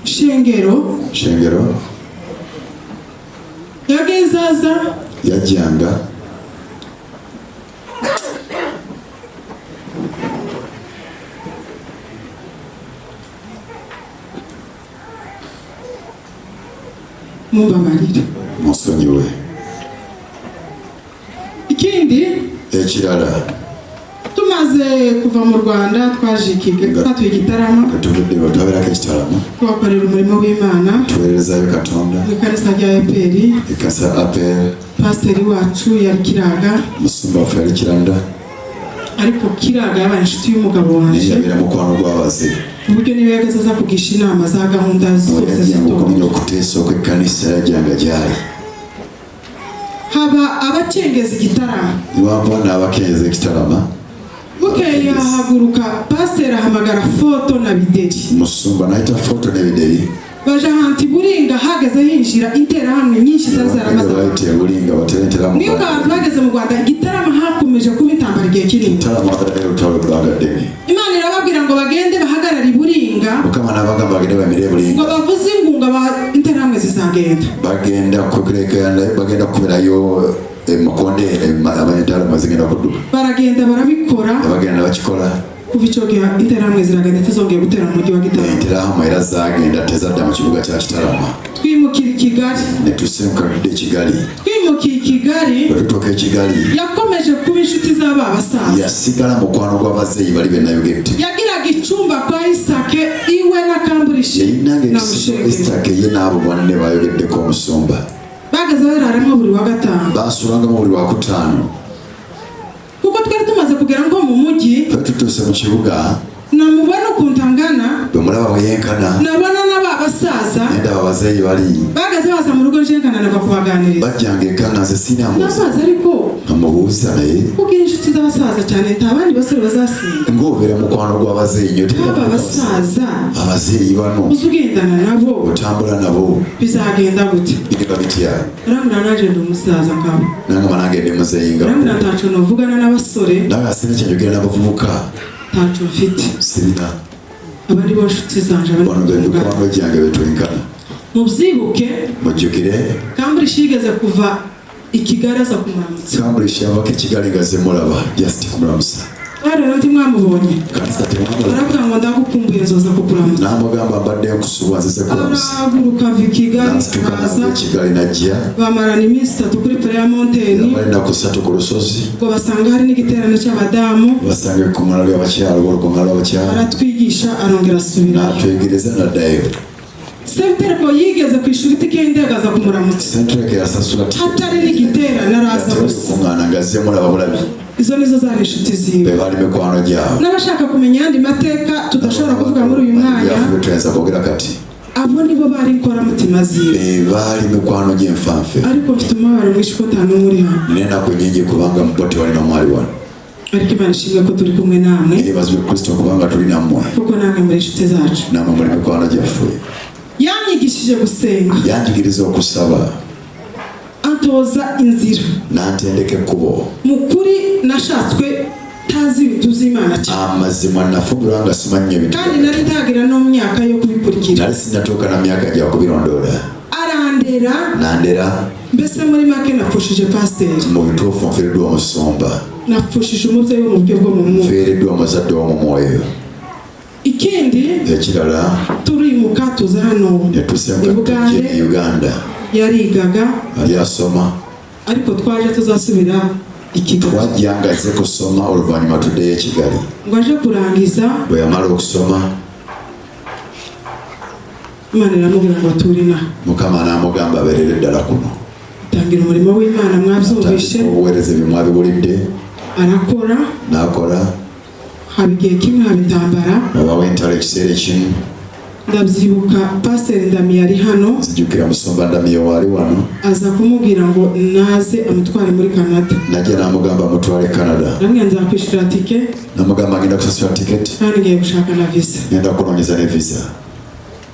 Shengero. Shengero. Yageze aza. Yajjanga. Mumbabarire. Musonyiwe. Ikindi, Ekirala, Tumaze kuva mu Rwanda twaje i Kigali, twatuye Igitarama, Nga tuvudde twabeerako ekitalama, tuhakorera umurimo w'Imana tuweerezayo Katonda mu ikanisa rya APR. Ekkanisa APR. Pasiteri wacu yari Kiraga. Musumba waffe yali Kiranda. Ariko Kiraga yabaye inshuti y'umugabo Naye wanje, yabeera mukwano gw'abaze, ku buryo niba yageze aza kugisha inama za gahunda zose yajjanga z'itorero. Okumenya okuteesa okw'ekkanisa, yajjanga gyali. Haba abacengeza igitaramo. Niwampa n'abakeneza ekitalama. Bukeye hahaguruka pasiteri, ahamagara Foto na Bideri. Musumba nayita Foto n'Ebideri. Baje ahantu i Buringa, hageze hinjira Interahamwe nyinshi zari zaramaze. Bayita ebulinga batera Interahamwe. Mwibuka abantu bageze mu Rwanda, Igitarama hakomeje kuba intambara igihe kinini. Kitalama wabaddeyo olutalo ebbanga ddene. Imana irababwira ngo bagende bahagarare i Buringa, Mukama n'abagamba bagende bamire ngo ebulinga, bavuze ingunga ba Interahamwe zizagenda. Bagenda kurekana, bagenda kuberayo emakondeere, abanyenterahamwe zigenda kudduka. Baragenda barabikora. Bagenda bakikola. Kuva icyo gihe Interahamwe ziragenda, tuzongeye gutera mu mujyi wa Gitarama. Enterahamwe era zagenda, tezadda mu kibuga kya Kitarama. Twimukira i Kigali. Ne tusenguka tudde e Kigali. Twimukiye i Kigali, Bwe tutuuka e Kigali, yakomeje kuba inshuti z'aba basaza. Yasigala mukwano gw'abazeeyi bali be nayogedde. Yagiraga icyumba kwa Isake iwe na Kamburishi Yayinanga na ekisibo Mushengeri. Isitake ye n'abo banne bayogeddeko omusumba. Bageze bararamo buri wa gatanu, Basulangamu buli lwakutaano. Kuko twari tumaze kugera nko mu mujyi. Twe tutuuse mu kibuga. Namubona ukuntu angana, Bwe mulaba bwe yenkana, nabona n'aba basaza nendaba abazeeyi bali, bageze baza mu rugo, nje nkananirwa kubaganiriza. Bajjanga eka nga nze sinamubuuza. Ndabaza ariko, Nkamubuuza naye, kugira inshuti z'abasaza cyane, nta bandi basore bazasinga? Ng'obeera mukwano gw'abazeeyi nnyo. Aba basaza Abazeeyi bano uza ugendana nabo, otambula nabo, bizagenda gute? Biriba bitya? Arambwira, nanjye ndi umusaza nkabo. Nangamba nange ndi muzeeyi nga. Arambwira, ntaco novugana n'abasore. Nawe sina kyenjogera n'abavubuka. Ntaco mfite. Sirina. Aba ni bo nshuti zanje, aba Bano be ni bo. mikwano gyange betwenkana. Mubyibuke, Mujjukire, Kamburishi yigeze kuva i Kigali aza kumuramutsa. Kamburishi yavako e Kigali nga zemulaba, just kumulamusa. Rero ntimwamubonye? Kanisa temwamulaba? Aravuga ngo ndagukumbuye, nzoza kukuramutsa. N'amugamba mbadde nkusubwa, nzize kulamusa. Arahaguruka ava i Kigali, Nasituka araza, nava e Kigali najja. Bamarana iminsi 3 kuri Prayer Mountain. Yamala ennaku 3 ku lusozi. Ngo basanga hari n'igiterane cy'abadamu. Basanga ekuŋŋaana ly'abakyala oba olukuŋŋaana lw'abakyala. Aratwigisha, arongera asubirayo. N'atwegereza n'addayo. Sebitereko yigeze kwishyura itike y'indege aza kumuramutsa. Sentreke yasasula. Hatari n'igiterane, araza gusa. Olukuŋŋaana nga zemulaba bulabi. Izo nizo zari inshuti ziwe. Be baali mikwano gyabwe. N'abashaka kumenya ayandi mateka tudashobora kuvuga muri uyu mwanya, Byaffe tuyinza kwogera kati, abo nibo bari inkoramutima ziwe. Be baali mikwano gy'enfanfe. Ariko mfite umubabaro mwinshi ko nta n'umwe uri hano. Nina ennaku nyingi kubanga mu bo tewali n'omwali wano. Ariko Imana ishimwe ko turi kumwe namwe, Yeebazibwe Kristo kubanga tuli nammwe, kuko namwe muri inshuti zacu. Nammwe muli mikwano gyaffe. Yanyigishije gusenga, Yanjigiriza okusaba, antoza inzira. N'antendeka ekkubo. Mu kuri nashatswe tazi ibintu by'Imana cyane, Amazima nafumbirwa nga simanyi nnyo ebintu, kandi nari ntagira no mu myaka yo kubikurikira. Nali sinnatuuka na myaka gya kubirondoola. Arandera. Nandera. Mbese muri make napfushije pasiteri. Mu bituufu nfiiriddwa omusumba. Napfushije umubyeyi wo mu buryo bwo mu mwuka. Nfiiriddwa omuzadde w'omu mwoyo. Ikindi, Ekirala, turimuka tuza hano ne tusenguka i tujje Bugande. e Uganda. Yarigaga, Ali asoma. ariko twaje tuzasubira i Kigali. Twajja nga azze kusoma, oluvannyuma tuddeyo e Kigali. Ngo aje kurangiza, Bwe yamala okusoma, Imana iramubwira ngo ature inaha. Mukama n'amugamba abeerere ddala kuno. Atangira umurimo w'Imana, mwabyumvishe. Atandika obuweereza, ebyo mwabiwulidde. Arakora. N'akola. Haba igihe kimwe haba intambara. Wabawo entalo ekiseera ekimu. Ndabyibuka pasiteri Ndamiye ari hano. Nzijukira musumba Ndamiyo waali wano. Aza kumubwira ngo naze amutware muri Canada. Najja n'amugamba amutwale Canada. Namwe nzakwishyura tike, Namugamba ngenda kusasula tiketi, kandi ngiye gushaka na visa. Ngenda kunoonyeza ne visa.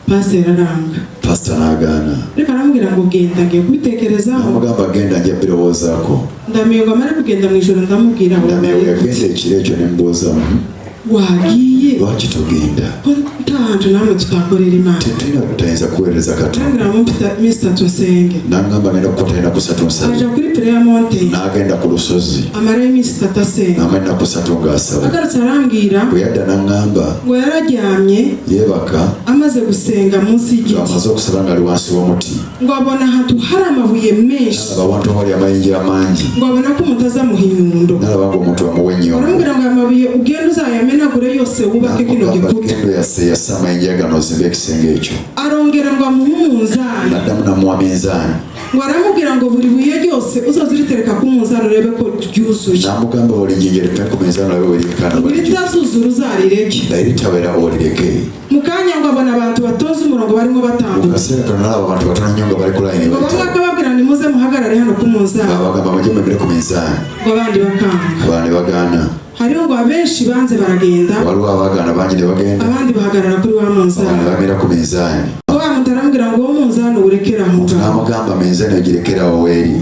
Pasiteri aranga. Pasita n'agaana. Reka, aramubwira ngo genda, ngiye kubitekerezaho. Namugamba genda, nja birowoozaako. Ndamiye ngo amare kugenda mu ijoro, ndamubwira ngo Ndamiyo wabaye yagenda gute? ekiro ekyo ne mubuuza, Wagiye Lwaki togenda? Ko nta hantu namwe tutakorera Imana. Tetulina tutayinza kuweereza Katonda. Arambwira ngo mfite iminsi 3 nsenge. Nangamba ngenda kukwata ennaku 3 nsabe. Aja kuri prayer mountain. N'agenda ku lusozi. Amarayo iminsi 3 asenga. N'amara ennaku 3 ng'asaba. Agarutse arambwira. Bwe yadda n'aŋŋamba. Ngo yararyamye. Yeebaka. Amaze gusenga munsi y'igiti. Ng'amaze okusaba ng'ali wansi w'omuti. Ngo abona ahantu hari amabuye menshi. N'alaba awantu awali amayinja amangi. Ngo abona ko umuntu azamuha inyundo. N'alaba ng'omuntu amuwa ennyundo. Aramubwira ngo amabuye ugende uzayamenagure yose wubake kino gikuta. Gendo yase amayinja gano ozimbe ekisenge ekyo. Arongera ngo amuhe umunzani. N'addamu n'amuwa minzaani. Ngo aramubwira ngo buri buye ryose uzaze uritereka ku munzani urebe ko ryuzuye. N'amugamba buli jjinja lipime ku minzaani olabe bwe lyenkana. Iritazuzura uzarireke. Eritabera olireke. Mu kanya ngo abona abantu batonze umurongo barimo batambuka. Mu kaseera kano n'alaba abantu batono nnyo nga bali ku layini Ngo bamwe bayitawo. akababwira nimuze muhagarare hano ku munzani. Ng'abagamba mujye mwemere ku minzaani. Ngo abandi bakanga. Abalala ne bagaana. Hariho ngo abenshi banze baragenda. Waliwo abaagaana bangi ne bagenda. Abandi bahagarara kuri wa munzani. Abalala ne bamira ku minzaani. Ngo wa muntu aramubwira ngo uwo munzani uwurekere aho ngaho. N'amugamba minzaani ogirekere awo weeri.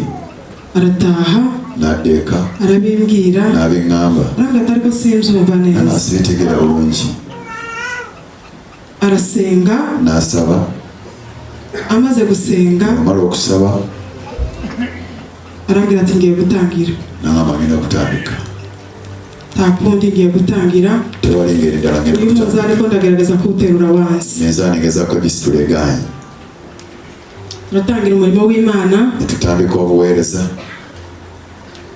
Arataha. N'adda eka. Arabimbwira. N'abiŋŋamba. Arambwira ati ariko simbyumva neza. Nasibitegeera bulungi. Arasenga. N'asaba. Amaze gusenga. Amala okusaba. Arambwira ati ngiye gutangira. N'angamba ngenda kutandika. Nta kundi ngiye gutangira. Tewali ngeri ndala ngenda Uyu kutandika. munzani ko ndagerageza kuwuterura wansi. Minzaani ngezaako egisitula egaanyi. Turatangira umurimo w'Imana. Ne tutandika obuweereza.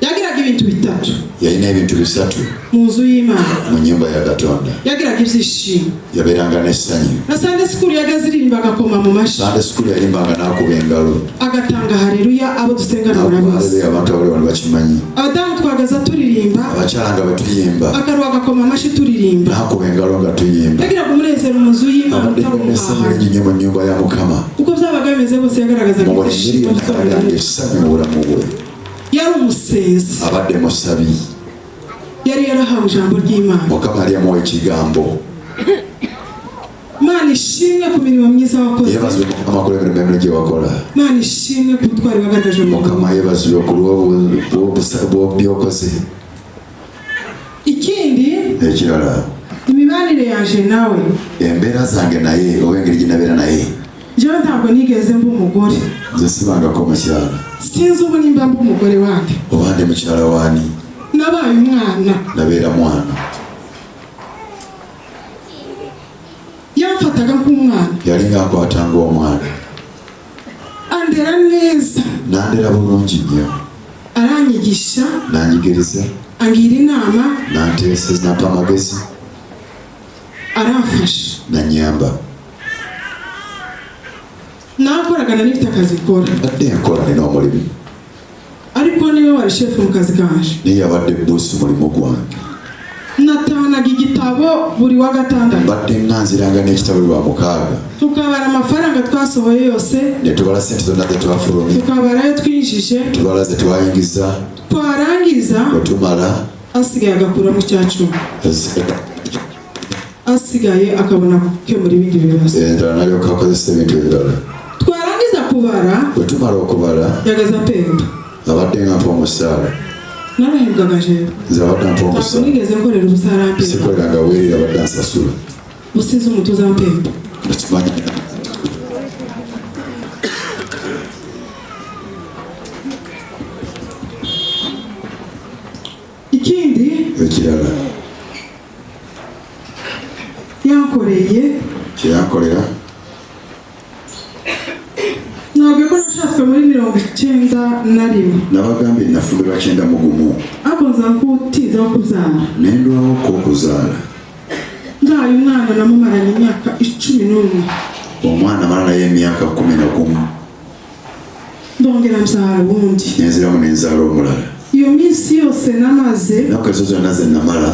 Yagiraga ibintu bitatu. Yalina ebintu bisatu. Mu nzu y'Imana. Mu nnyumba ya Katonda. Yagiraga ibyishimo. Yabeeranga n'essanyu. Na Sunday school yageze iririmba agakoma mu mashyi. Sunday school yalimbanga n'akuba engalo. Agatanga haleluya abo dusengana N'akuba barabizi. haleluya abantu abali wano bakimanyi. Abadamu twagaza turirimba. Abakyala nga bwe tuyimba. Akaruha agakoma amashyi turirimba. N'akuba engalo nga tuyimba. Yagiraga umunezero mu nzu y'Imana Abadde utari n'essanyu umuhaha. lingi nnyo mu nnyumba ya Mukama. Uko byabaga bimeze bose yagaragazaga Mu buli ngeri ibyishimo yonna yabeeranga by'abantu. essanyu mu bulamu bwe. Yari umusenzi. Abadde musabi. Yari yarahawe ijambo ry'Imana. Mukama yali yamuwa ekigambo. Mana ishimwe ku mirimo myiza wakoze. Yeebazibwe Mukama ku lw'emirimu emirungi gye wakola. Mana ishimwe ku butwari wagaragaje mu Mukama murimo. yeebazibwe ku lw'obyokoze. Ikindi Ekirala. Imibanire yaje nawe. Embeera zange naye oba engeri gye nabeera naye. Njyewe ntabwo nigeze mba umugore. Nze sibangako mukyala. Sinzi ubu nimba mba umugore wande. Oba ndi mukyala waani. Nabaye umwana. Nabeera mwana. Yamfataga nk'umwana. Yalinga ankwata ng'omwana. Andera neza. Nandera bulungi nnyo. Aranyigisha. Nanjigiriza. Angira inama. Nanteeseza, nampa amagezi. Aramfasha. Nanyamba. Nakoraga nari mfite akazi nkora. Mbadde nkola nina omulimu. Ariko niwe wari shefu mu kazi kanje. Naye yabadde boosi mulimu gwange. Natahanaga igitabo buri wa gatandatu. Mbadde nganziranga n'ekitabo lwa mukaaga. Tukabara amafaranga twasohoye yose. Ne tubala ssente zonna ze twafulumya. Tukabara ayo twinjije. Tubala ze twayingiza. Twarangiza. Bwe tumala. Asigaye agakura mu cya cumi. Asigaye akabona gukemura ibindi bibazo. Endala n'alyoka akozesa ebintu ebirala. Twarangiza kubara. Bwe tumala okubala. Yagaza pemba. Abadde nga mpa omusaala. Narahembwaga jewe. Nze abadde ampa omusaala. Ntabwo nigeze nkorera ubusa arampemba. Sikolera weerera abadde ansasula. Usize umutuzo ampemba. Nakimanyi. Ikindi. Ekirala. Yankoreye. Kye yankolera. Ntabwo ko nashatswe muri 91. Nabagambye nafumbirwa 91. Ariko nza kutiza wo kubyara. Ne ndwawo okuzaala. Nzaye umwana namumaranye imyaka 11. Omwana amala naye emyaka 11. Ndongera mbyara uwundi. Nenziramu ne nzaala omulala. Iyo minsi yose namaze. Ennaku ezo zonna ze namala.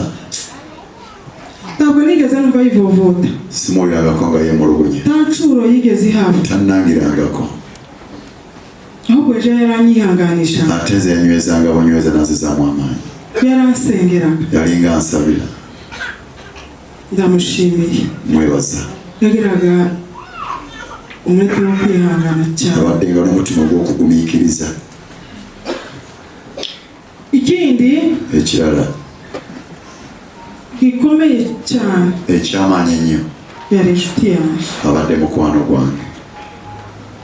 Ntabwo nigeze numva yivovota. Simuwulirangako nga yeemulugunya. Nta ncuro yigeze ihaba. Tannangirangako. Ahubwo ejo yaranyihanganisha. Ate nze yanywezanga bunyweza n'anzizaamu amaanyi. Yaransengeraga. Yalinga ansabira. Ndamushimiye. Mwebaza. Yagiraga umwete wo kwihangana cyane. Abadde nga n'omutima gw'okugumiikiriza. Ikindi. Ekirala. Gikomeye cyane. Ekyamaanyi ennyo. Yari inshuti yanjye. Abadde mukwano gwange.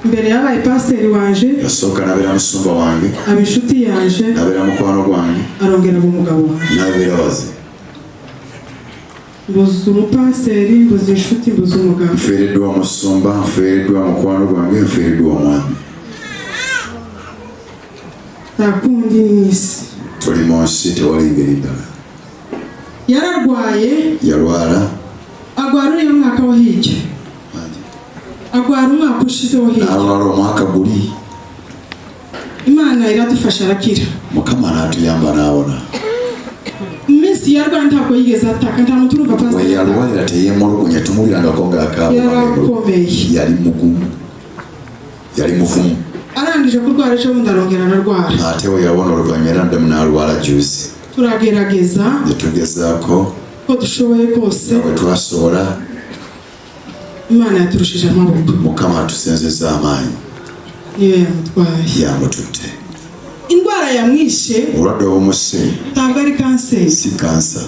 Mbere yabaye pasiteri wanje, Yasooka nabeera musumba wange, aba inshuti yanje, nabeera mukwano gwange, arongera aba umugabo wanjye. Nabeera baze. Mbuze umupasiteri, mbuze inshuti, mbuze umugabo. Nfiiriddwa omusumba, nfiiriddwa mukwano gwange, nfiiriddwa omwami. Nta kundi, ni mu isi. Tuli mu nsi, tewali ngeri ndala. Yararwaye. Yalwala. Agwara uriya mwaka wo hirya, agwara umwaka ushize wo hirya. N'alwala omwaka guli. Imana iradufasha arakira. Mukama n'atuyamba n'awona. Mu minsi yarwaye ntabwo yigeze ataka, nta muntu urumva We pasiteri ataka. yalwalira teyemulugunya, tumuwulirangako ng'akaaba. Yarakomeye. Yali mugumu, yali muvumu. Arangije kurwara ejo bundi arongera ararwara. Ate we yawona oluvannyuma era ndemu n'alwala juzi. Turagerageza Ne tugezaako ko dushoboye kose. nga bwe twasobola. Imana yaturushije amaboko. Mukama atusenzeza amaanyi. Niyo yamutwaye. Yamututte. Indwara yamwishe Obulwadde obumusse ntabwo ari kanseri, si kansa,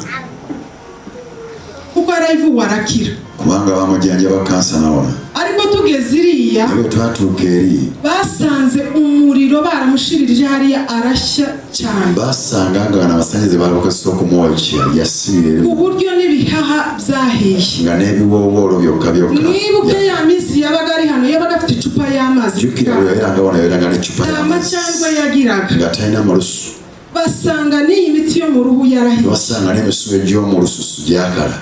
kuko yarayivuwe arakira. Kubanga bamujjanjaba kansa nawona. Ariko tugeze iriya, Naye bwe twatuuka eri, basanze umuriro baramushiririje hariya, arashya cyane, basanga nga bano amasannyalaze babakozesa okumwokya, yasibira ku buryo n'ibihaha byahiye, nga n'ebiwoowoolo byokka byokka. Mwibuke ya minsi yabaga ari hano, yabaga afite icupa y'amazi. Jjukira bwe yabeeranga wano, yabeeranga n'eccupa Nta y'amazzi, macandwe yagiraga. nga talina malusu. Basanga n'iyi miti yo mu ruhu yarahiye, Basanga n'emisuwa egy'omu lususu gyakala,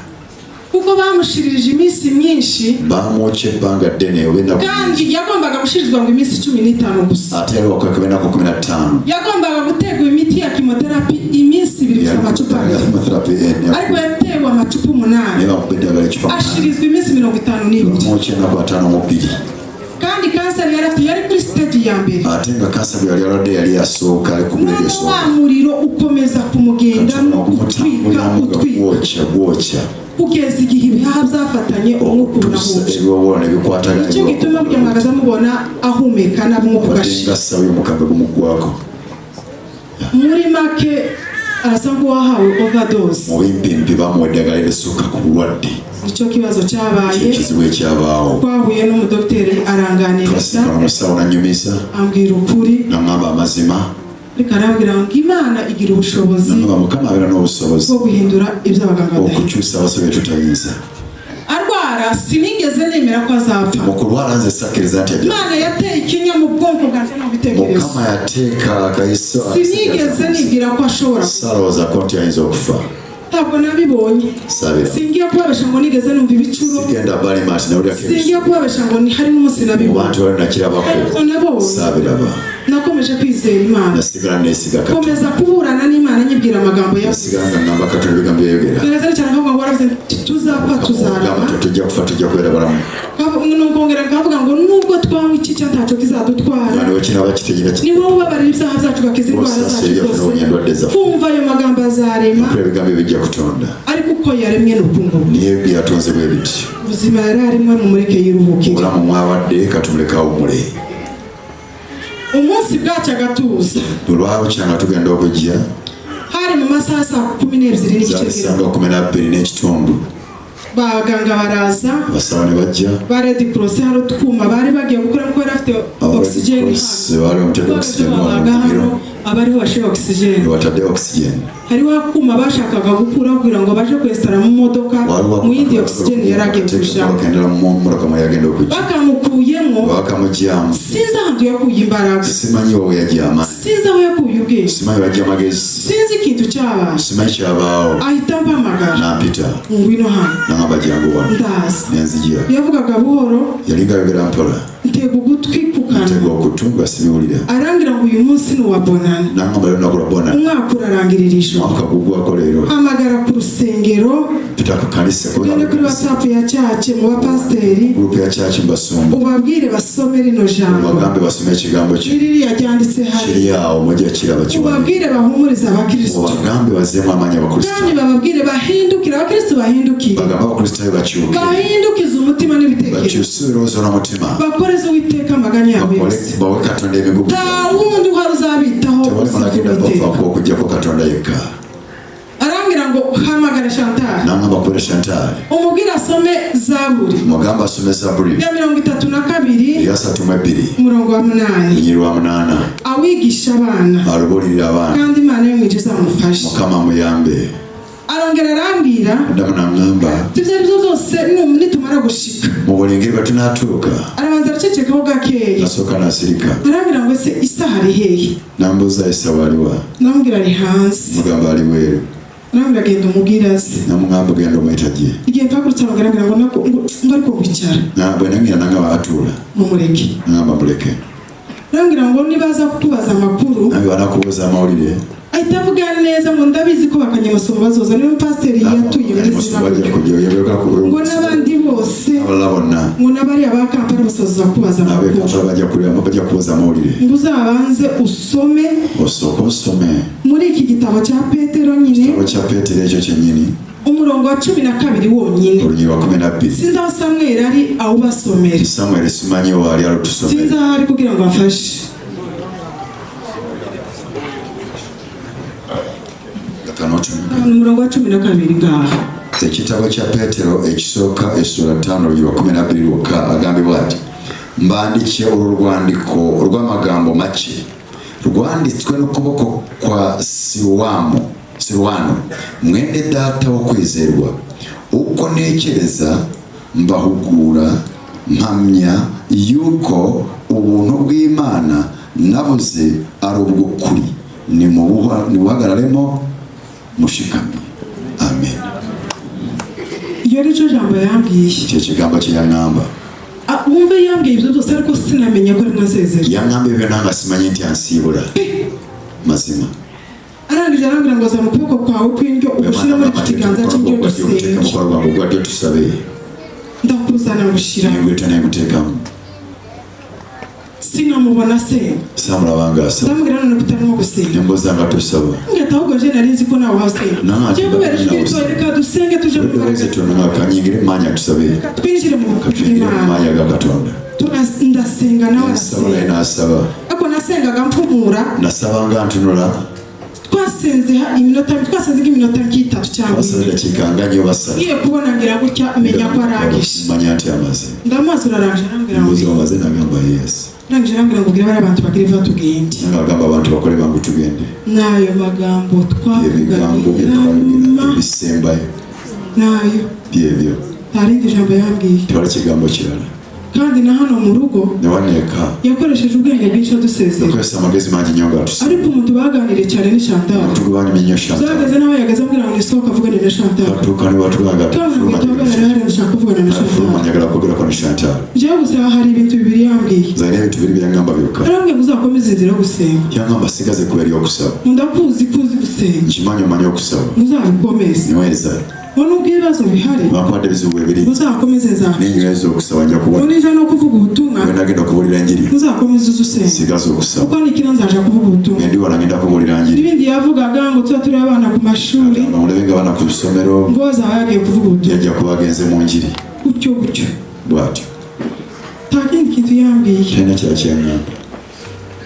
kuko bamushiririje iminsi myinshi. Bamwokya ebbanga ddene oba ennaku. Kandi yagombaga gushirizwa ngo iminsi 15 gusa. Ate yali wakwekaba ennaku 15. Yagombaga guterwa imiti ya chemotherapy iminsi 2 gusa, amacupa 2. Chemotherapy. Ariko yatewe amacupa 8. Naye bamukuba eddagala ecupa 8. Ashirizwa iminsi 52. Bamwokya ennaku 52. Kandi kanseri yari afite yari kuri stage ya mbere. Ate nga kansa gwe yali alwadde yali asooka, ali ku grade None esooka. wa muriro ukomeza kumugendamo, utwika, Ogumutambuliramu nga utwika, gwokya, gwokya, kugeza igihe ibihaha byafatanye, umwuka okutuusa urahuje. ebiwoowoolo ne bikwatagana. Nicyo gituma burya mwagaza mubona ahumeka nabi, umwuka Wadde ugashira. nga ssawo y'omukambwe gumuggwako. Muri make arasa nk'uwahawe overdose. Mu bimpimpi bamuwa eddagala erisukka ku bulwadde. Nicyo kibazo cyabaye. Kyekizibu ekyabaawo. Twahuye n'umudogiteri aranganiriza, Twasinkana omusawo nanyumiza, ambwira ukuri, naŋŋamba amazima, ariko arambwira ngo Imana igira ubushobozi naŋŋamba Mukama abeera n'obusobozi bwo guhindura ibyo abaganga badahindura. okukyusa abasawo bye tutayinza. Arwara sinigeze nemera ko azapfa. Mu kulwala nze sakkiriza nti ajja. Imana yateye ikinya mu bwonko bwanjye no mu bitekerezo. Mukama yateeka akayiso. Sinigeze nibwira ko ashobora gupfa. Saalowoozaako nti ayinza okufa. Ntabwo nabibonye. Sabira. Singiye kubabesha ngo nigeze numva ibicuro. Sigenda balima nti nawulirako Singiye kubabesha ngo ni hari n'umunsi mu nabibonye. bantu bali nakirabako. Ntabwo nabonye. Saabiraba. Nakomeje kwizera Imana, Nasigala neesiga Katonda. komeza kuburana n'Imana nyibwira amagambo yavuze. Nasigala nga ngamba Katonda ebigambo byeyogera. Gereza cyane nkavuga ngo waravuze nti tuzapfa Ogamba tuzarama. tetujja kufa, tujja kubeera balamu. Nkongera nkavuga ngo nubwo twanywa iki cya ntacyo kizadutwara. Nga ne kinaba kitegera. Ni wowe ubabarira ibyaha byacu, ugakiza indwara Osasira zacu ebyaffe zose. n'owonya endwadde zaffe. Kumva ayo magambo azarema. Mpulira ebigambo ebijja kutonda. Ariko uko yaremwe ni uku nguku. Niye byatonze bwe bityo. Ubuzima yari arimo mumureke yiruhukire. Obulamu mwabadde katumuleke awummule. Umunsi bwacyo agatuza, Bwe lwakya nga tugenda okujja, hari mu masaha saa 12 n'igice. Zaali ssaawa 12 n'ekitundu. Abaganga baraza. Abasawo ne bajja. Ba Red Cross hari utwuma bari bagiye gukuramo kubera afite oxygen hano. Baali bamutadde oxygen wano Babaga mu biro. hano abariho bashira oxygen. Ne batadde oxygen. Hariho akuma bashakaga gukuraho kugira ngo baje kwesitara mu modoka Waliwo mu yindi oxygen yari agiye kujamo. endala mu motoka mwe yagenda okujja. Bakamukuyemo, Bakamugyamu, sinzi ahantu yakuye imbaraga. Simanyi wowe yajja amaanyi. Sinzi aho yakuye ubwenge. Simanyi wajja amagezi. Sinzi ikintu cyabaye. Simanyi kyabaawo. Ahita ampamagara, Nampita, ngwino hano. nangamba jangu wano. Ndaza. Nenzijja. Yavugaga buhoro. Yalinga ayogera mpola. Ntega ugutwi ku Ntega kanwa. okutu nga sibiwulira. Arambwira ngo uyu munsi ni uwa bonani. Nangamba leero lunaku lwa bona. Umwaka urarangirira ijoro. Mwaka gugwako leero. Hamagara ku rusengero, Mpita ku kanisa. ugende kuri WhatsApp ya church mu bapasiteri, Group ya church mbasumba, ubabwire basome rino jambo. obagambe basome ekigambo kye. Ririya ryanditse hano. Kiri awo mujja kiraba kiwone. Ubabwire bahumurize abakristo, Obagambe bazzeemu amaanyi abakristaayo. kandi bababwire bahindukire, abakristo bahindukire, Bagambe abakristaayo bakyuke, bahindukize umutima n'ibitekerezo, bakyuse ebirowoozo n'omutima, bakoreze Uwiteka amaganya yabo yose. bawe Katonda emigugu. Nta wundi uhari uzabitaho Tewali usibye malagenda Uwiteka. bafaako okuggyako Katonda yekka. Arambwira ngo Arambwira ngo hamagara Chantal, Nangamba kubira Chantal, umubwire asome Zaburi mugamba asome Zaburi ya 32, eya 32, umurongo wa 8, lunyiri lwa 8, awigisha abana, alubuulirira abaana, kandi Imana yo mu ijuru izamufashe. Mukama muyambe. Arongera arambwira, Addamu naŋŋamba, ibyo ari byo byose nitumara gushika, mu buli ngeri bwe tunaatuuka, arabanza aracecekaho gakeya, nasooka nasirika, arambwira ngo ese isaha ari hehe? Nambuuza esawa aliwa? Ndamubwira ari hanze. Mugamba ali bweru. Arambwira agenda umubwire aze. Namugamba genda omuyita gye. Igihe mpagurutse arongera arambwira ngo ngo ariko wicara, bwe nangira nangamba atuula, mumureke. Nangamba muleke. Arambwira ngo nibaza kukubaza amakuru, nange banakubuuza amawulire, ahita avuga neza ngo ndabizi ko bakanyamasonga bazoza, niyo pasiteri yatuye muri zina bajja buryo, kujja ngo n'abandi bose, abalala bonna, ngo n'abariya ba Kampala bose bazoza kubaza amakuru, ab'ekampala bajja kulya bajja kubuuza amawulire, ngo uzabanze usome osooke osome muri iki gitabo cya Petero nyine, kitabo kya Peetero ekyo kyennyini, umurongo wa 12 wonyine. Olunyiri lwa 12. Sinzi aho Samweli ari awubasomere. Samweri simanyi waali alutusomere. Sinzi aho ari kugira ngo afashe. Gatano cumi. Umurongo wa 12 ngaha. Ekitabo kya Peetero ekisooka essula 5 olunyiri lwa 12 lwokka agambibwa ati mbandikiye uru rwandiko rw'amagambo make rwanditswe n'ukuboko kwa Siwamu Siwano mwene data wo kwizerwa uko ntekereza mbahugura mpamya yuko ubuntu bw'Imana nabuze ari ubw'ukuri nimubuhagararemo mushikamye amen. Iyo ni cyo jambo yambwiye. Icyo kigambo kye yaŋŋamba. Ah, wumve yambwiye ibyo byose ariko sinamenya ko arimo asezera. Yaŋŋamba ebyo nanga simanyi nti ansiibula mazima. Arangije arambwira ngo zana ukuboko kwawe kw'indyo ugushyire muri iki kiganza cy'indyo dusenge. Mukono gwange ogwa ddyo tusabe. Ndakuzana ngushyira. Nengweta nenguteekamu. Sinamubona asenga. Saamulabanga asaba. Ndamubwira none ko utarimo gusenga? Nembuuza nga tusaba. Ngahita ahubwo je nari nzi ko nawe wasenga. Nange Ngiye kubera ijwi nawe ritoya, reka dusenge tuje mu eddoboozi mbaraga, ettono kanyingire mu maanyi tusabe. Twinjire mu Katuyingire mu bw'Imana. maanyi aga Katonda. Ndasenga nawe Nsaba naye arasenga, n'asaba. ariko nasengaga mpumura. Nasabanga ntunula. Twasenze iminota, twasenze nk'iminota nk'itatu cyangwa Twasaba ine. eddakiika nga nnyo basaba. Ngiye kubona ngira gutya menya ko arangije. Manya nti amaze. Ndamubaza urarangije? Arambwira ngo Mbuuza omaze nagamba yes. Arangije arambwira ngo bwira bariya bantu bagire vuba tugende. Nange agamba abantu bakole bangu tugende. N'ayo magambo Ebigambo bye twavuganye twayogera nyuma, ebisembayo n'ayo, byebyo. Nta rindi jambo yambwiye. Tewali kigambo kirala. Kandi na hano mu rugo Newaneeka yakoresheje ubwenge bwinshi adusezera. Yakozesa amagezi mangi nnyo nga atusaba. Ariko umuntu baganiriye cyane ni Chantal. Omuntu gwe banyumye nnyo Chantal. Byageze n'aho yageze ambwira ngo nisohoke avugane na Chantal. Batuuka ne batugamba Tubavuga ngo tuhagarare hariya dushaka kuvugana na fuluma Chantal. njagala kwogerako ne Chantal. Njyewe gusa hari ibintu bibiri yambwiye. Nze alina ebintu biri byaŋŋamba byokka. Arambwira ngo uzakomeze inzira yo gusenga. Yaŋŋamba sigaze kuba ery'okusaba. Ndakuzi kuzi gusenga. Nkimanyi omanyi okusaba. Muzabikomeze. Nyweza. Ngo nubwo ibibazo bihari, Newankubadde ebizibu bwe biri, muzakomeze nza. nenyweza okusaba nja Ngo kubona. nija no kuvuga ubutumwa, Bwe nagenda okubuulira enjiri, muzakomeze uze usenga. sigaze okusaba. Kuko nikira nzaja kuvuga ubutumwa. Ngendi wala ngenda kubuulira njiri. N'ibindi yavugaga ngo tuba turi abana ku mashuri, Agamba mulabe nga abaana ku ssomero, ngo azaba yagiye kuvuga ubutumwa. Yajja kuba agenze mu njiri. Gutyo gutyo. Bw'atyo. Nta kindi kintu yambwiye. Talina kirala kyeyaŋŋamba.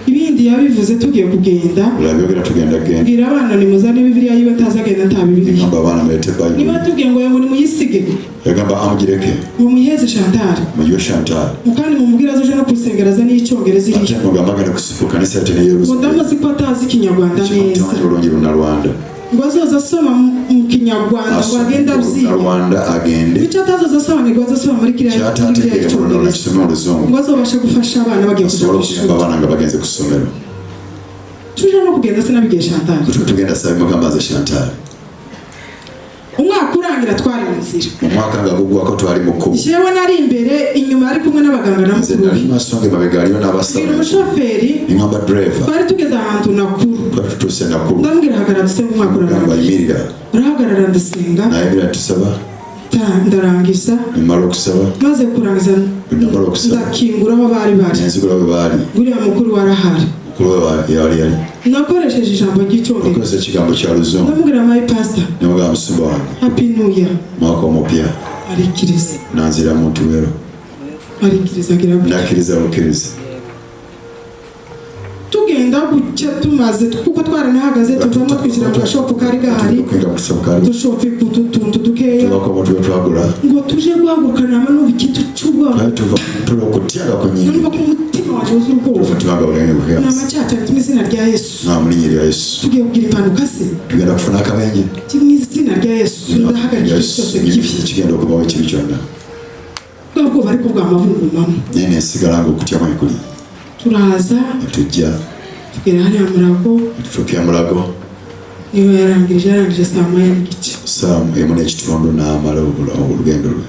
Ibindi yabivuze tugiye kugenda. Olabyogera tugenda genda. Bwira abana nimuzane Bibiliya yiwe ntazi agenda nta Bibiliya. Yagamba abaana muleete Niba Bayibuli. tubwiye ngo ngo nimuyisige, Yagamba amugireke, ngo muyiheze Chantal, mugiwe Chantal. kandi mumubwire azoje no kusengera aza n'icyongereza Ate iriyo. mugamba agenda ku kanisa ate Ngo n'ey'oluzungu. ndamuzi ko atazi ikinyarwanda neza, Tamanyi bulungi Lunarwanda. Ngo azoza asoma mu kinyarwanda ngo Asome agende abyiga. Lunarwanda agende. Icyo atazoza asobanurwa azasoma muri kiriya Kyataategeere mu Lunarwanda cyongereza, kisome mu Luzungu. ngo azobashe gufasha abana bagiye kuja Asobole ku okuyamba ishuri. abaana nga bagenze ku ssomero. Tuje no kugenda sinabibwiye Chantal. Bwe tugenda saba mugamba nze Chantal. Umwaka urangira twari mu nzira. Mu mwaka nga gugwako twali mu kkubo. Jewe nari imbere, inyuma ari kumwe n'abaganga na Nze mukuru nali we. maaso nge mabega aliyo n'abasawo. Bwira umushoferi, Ngamba driver, twari tugeze ahantu Nakuru, twali tutuuse Nakuru. Ndamubwira hagarara dusenge umwaka Ngamba urarangiye. yimirira. Urahagarara ndasenga. Nayimirira tusaba. Ndarangiza. Nemala okusaba. Maze kurangiza Namala okusaba. ndakingura aho bari bari. Nenzigula we baali. Nguriya mukuru warahari. Mukulu we yali yali. Nakoresheje ijambo ry'icyongereza. Nakozesa ekigambo kya Luzungu. Ndamubwira my pastor, Nemugamba musumba wange. happy new year. Mwaka omupya. Arikiriza. Nanzira muntu wero. Arikiriza agira gutya. Nakkiriza bukkiriza. Tugenda. Tugenda gutya tumaze, kuko twaranahagaze, tuvamo twishyira mu gashopu kari gahari, Okuyingira mu kashopu kali, dushopinga utu tuntu dukeya. Tubako obuntu bwe twagula. Ngo tuje guhaguruka, nama numva ikintu cy'ubwoba. Twali tuva tuli okutya nga Numva kunyingidde. ko umutima waje wuzuye ubwoba. Omutima nga bulenge. Nama cyaca mu izina rya Yesu. Nga mu linnya erya Yesu. Tugiye kugira impanuka se? Tugenda kufuna akabenje? Mu izina rya Yesu ndahagarika ikintu cyose kibi. Kigenda okubawo ekibi kyonna. Bwa bwoba ariko bwamabungumamo. Naye nensigala nga okutya kwekuli. Turaza, Netujja, tugera hariya Murago. Netutuukira Mulago. Niyo yarangirije saa 1:30. Saa 1:30 n'amala olugendo lwe.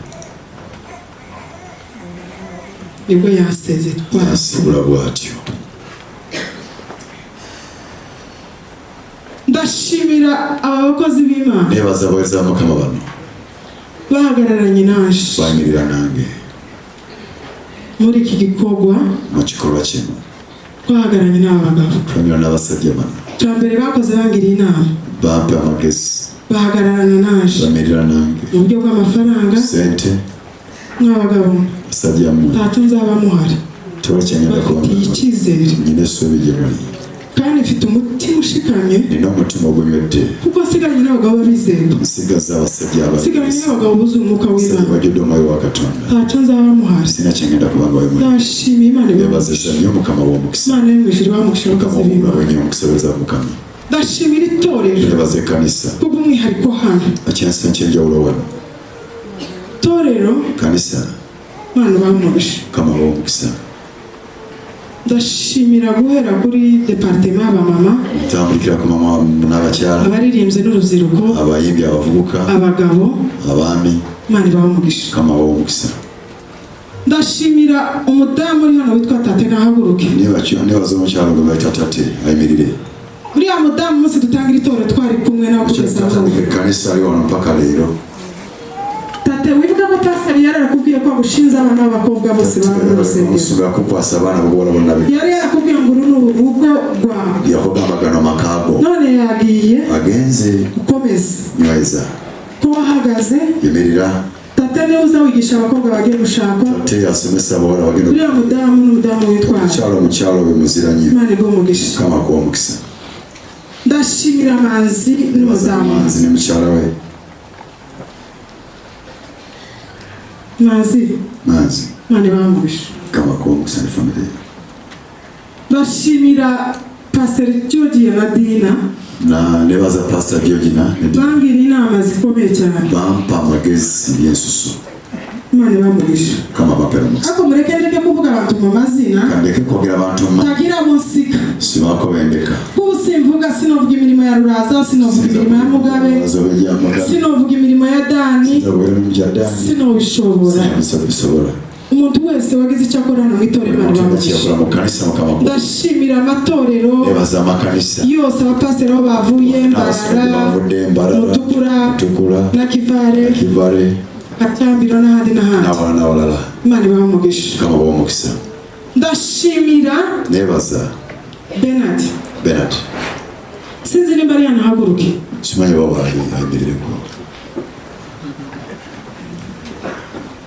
Nibwo yaseze twara. Yasibula bw'atyo. Ndashimira aba bakozi b'Imana Nebaza abaweereza ba Mukama bano bahagararanye naje bayimirira nange muri iki gikorwa. Mu kikolwa kino. Twahagararanye n'aba bagabo. Twayimirira n'abasajja bano. Cya mbere bakoze, bangiriye inama, Bampa amagezi, bahagararana naje bayimirira nange mu buryo bw'amafaranga. Sente. Mw'abagabo, Basajja mmwe, ntacyo nzaba muhari. Tewali kyengenda Bafitiye kuba. icyizere. Nyina essuubi gye muli. Kandi mfite umutima ushikamye, Nina omutima ogunywedde, kuko nsigaranye n'abagabo b'abizerwa, nsigaza abasajja nsigaranye abayizi, n'abagabo buzuye umwuka abasajja w'Imana. bajjudde omwoyo wa Katonda. Ntacyo nzaba muhari. Sina kyengenda kuba nga wemuli. Ndashimiye Imana ibahe Nebaza nnyo Mukama w'omukisa. Imana yo mu ijuru ibahe umugisha, Mukama abakozi w'omukisa b'Imana. wenye omukisa weza Mukama. Ndashimira itorero Nebaza ekkanisa, kubw'umwihariko hano. Ekyansi ekyenjawulo wano. Itorero, Kanisa, Imana ibahe umugisha. Mukama w'omukisa. Ndashimira guhera kuri département y'abamama, Ntambukira ku mama n'abakyala, abaririmbyi n'urubyiruko, abayimbi, abavubuka, abagabo. Abaami. Imana ibahe umugisha. Mukama w'omukisa. Ndashimira umudamu uri hano witwa Tate, nahaguruke. Nebaza omukyala gwe bayita Tate, ayimirire. Uriya mudamu, umunsi dutangira itorero twari kumwe nawe kugeza n'ubu. Tatandika ekkanisa ali wano mpaka leero. Tate, wibuke ko pasiteri yari yarakubwiye ko agushinze abana b'abakobwa bose baba mu rusengero. Omusumba yakukwasa abaana bobuwala bonna be. Yari yarakubwiye ngo uru ni urugo rwawe. Yakugamba gano maka go. None yagiye. Agenze. Ukomeze. Nyweza. Ko wahagaze. Yimirira. Tate niwe uza wigisha abakobwa bagiye gushakwa. Tate asomesa abawala bagenda. Uriya mudamu ni umudamu witwara. Omukyalo, omukyalo oyo muzira nnyo. Imana iguhe umugisha. Mukama akuwa omukisa. Ndashimira Manzi n'umudamu. Manzi ne mukyala we. Manzi, Manzi, Imana ibahe umugisha. Mukama akuwa omukisa ne famire ye. Ndashimira Pasiteri George na Dina. Na nebaza Pasita Georgina ne Dina. Bangiriye inama zikomeye cyane. Bampa amagezi by'ensusu. Imana ibahe umugisha. Mukama abampere omukisa. Ariko mureke ndeke kuvuga abantu mu mazina, Kandeke kwogera abantu mu tagira abo nsika. Sibaako bendeka. Kuba simvuga, sinovuga imirimo ya Ruraza, sinovuga imirimo ya Mugabe, sinovuga imirimo ya Dani, sinobishobora. Bisobola. Umuntu wese wagize icyo akora hano mu itorero, Imana ibahe umugisha. Kyakola mu kanisa, Mukama akuwe. Ndashimira amatorero Nebaza amakanisa yose, abapasiteri aho bavuye, n'abasumba Mbarara, bavudde Mbarara, Mutukura, Mutukura, na Kivale, Kivale, Kacyambiro n'ahandi n'ahandi. N'abalala n'abalala. Imana ibahe umugisha. Mukama abahe omukisa. Ndashimira Nebaza Benard. Benard. Sinzi nimba ari hano, ahaguruke. Simanyi oba waali, ayimirireko.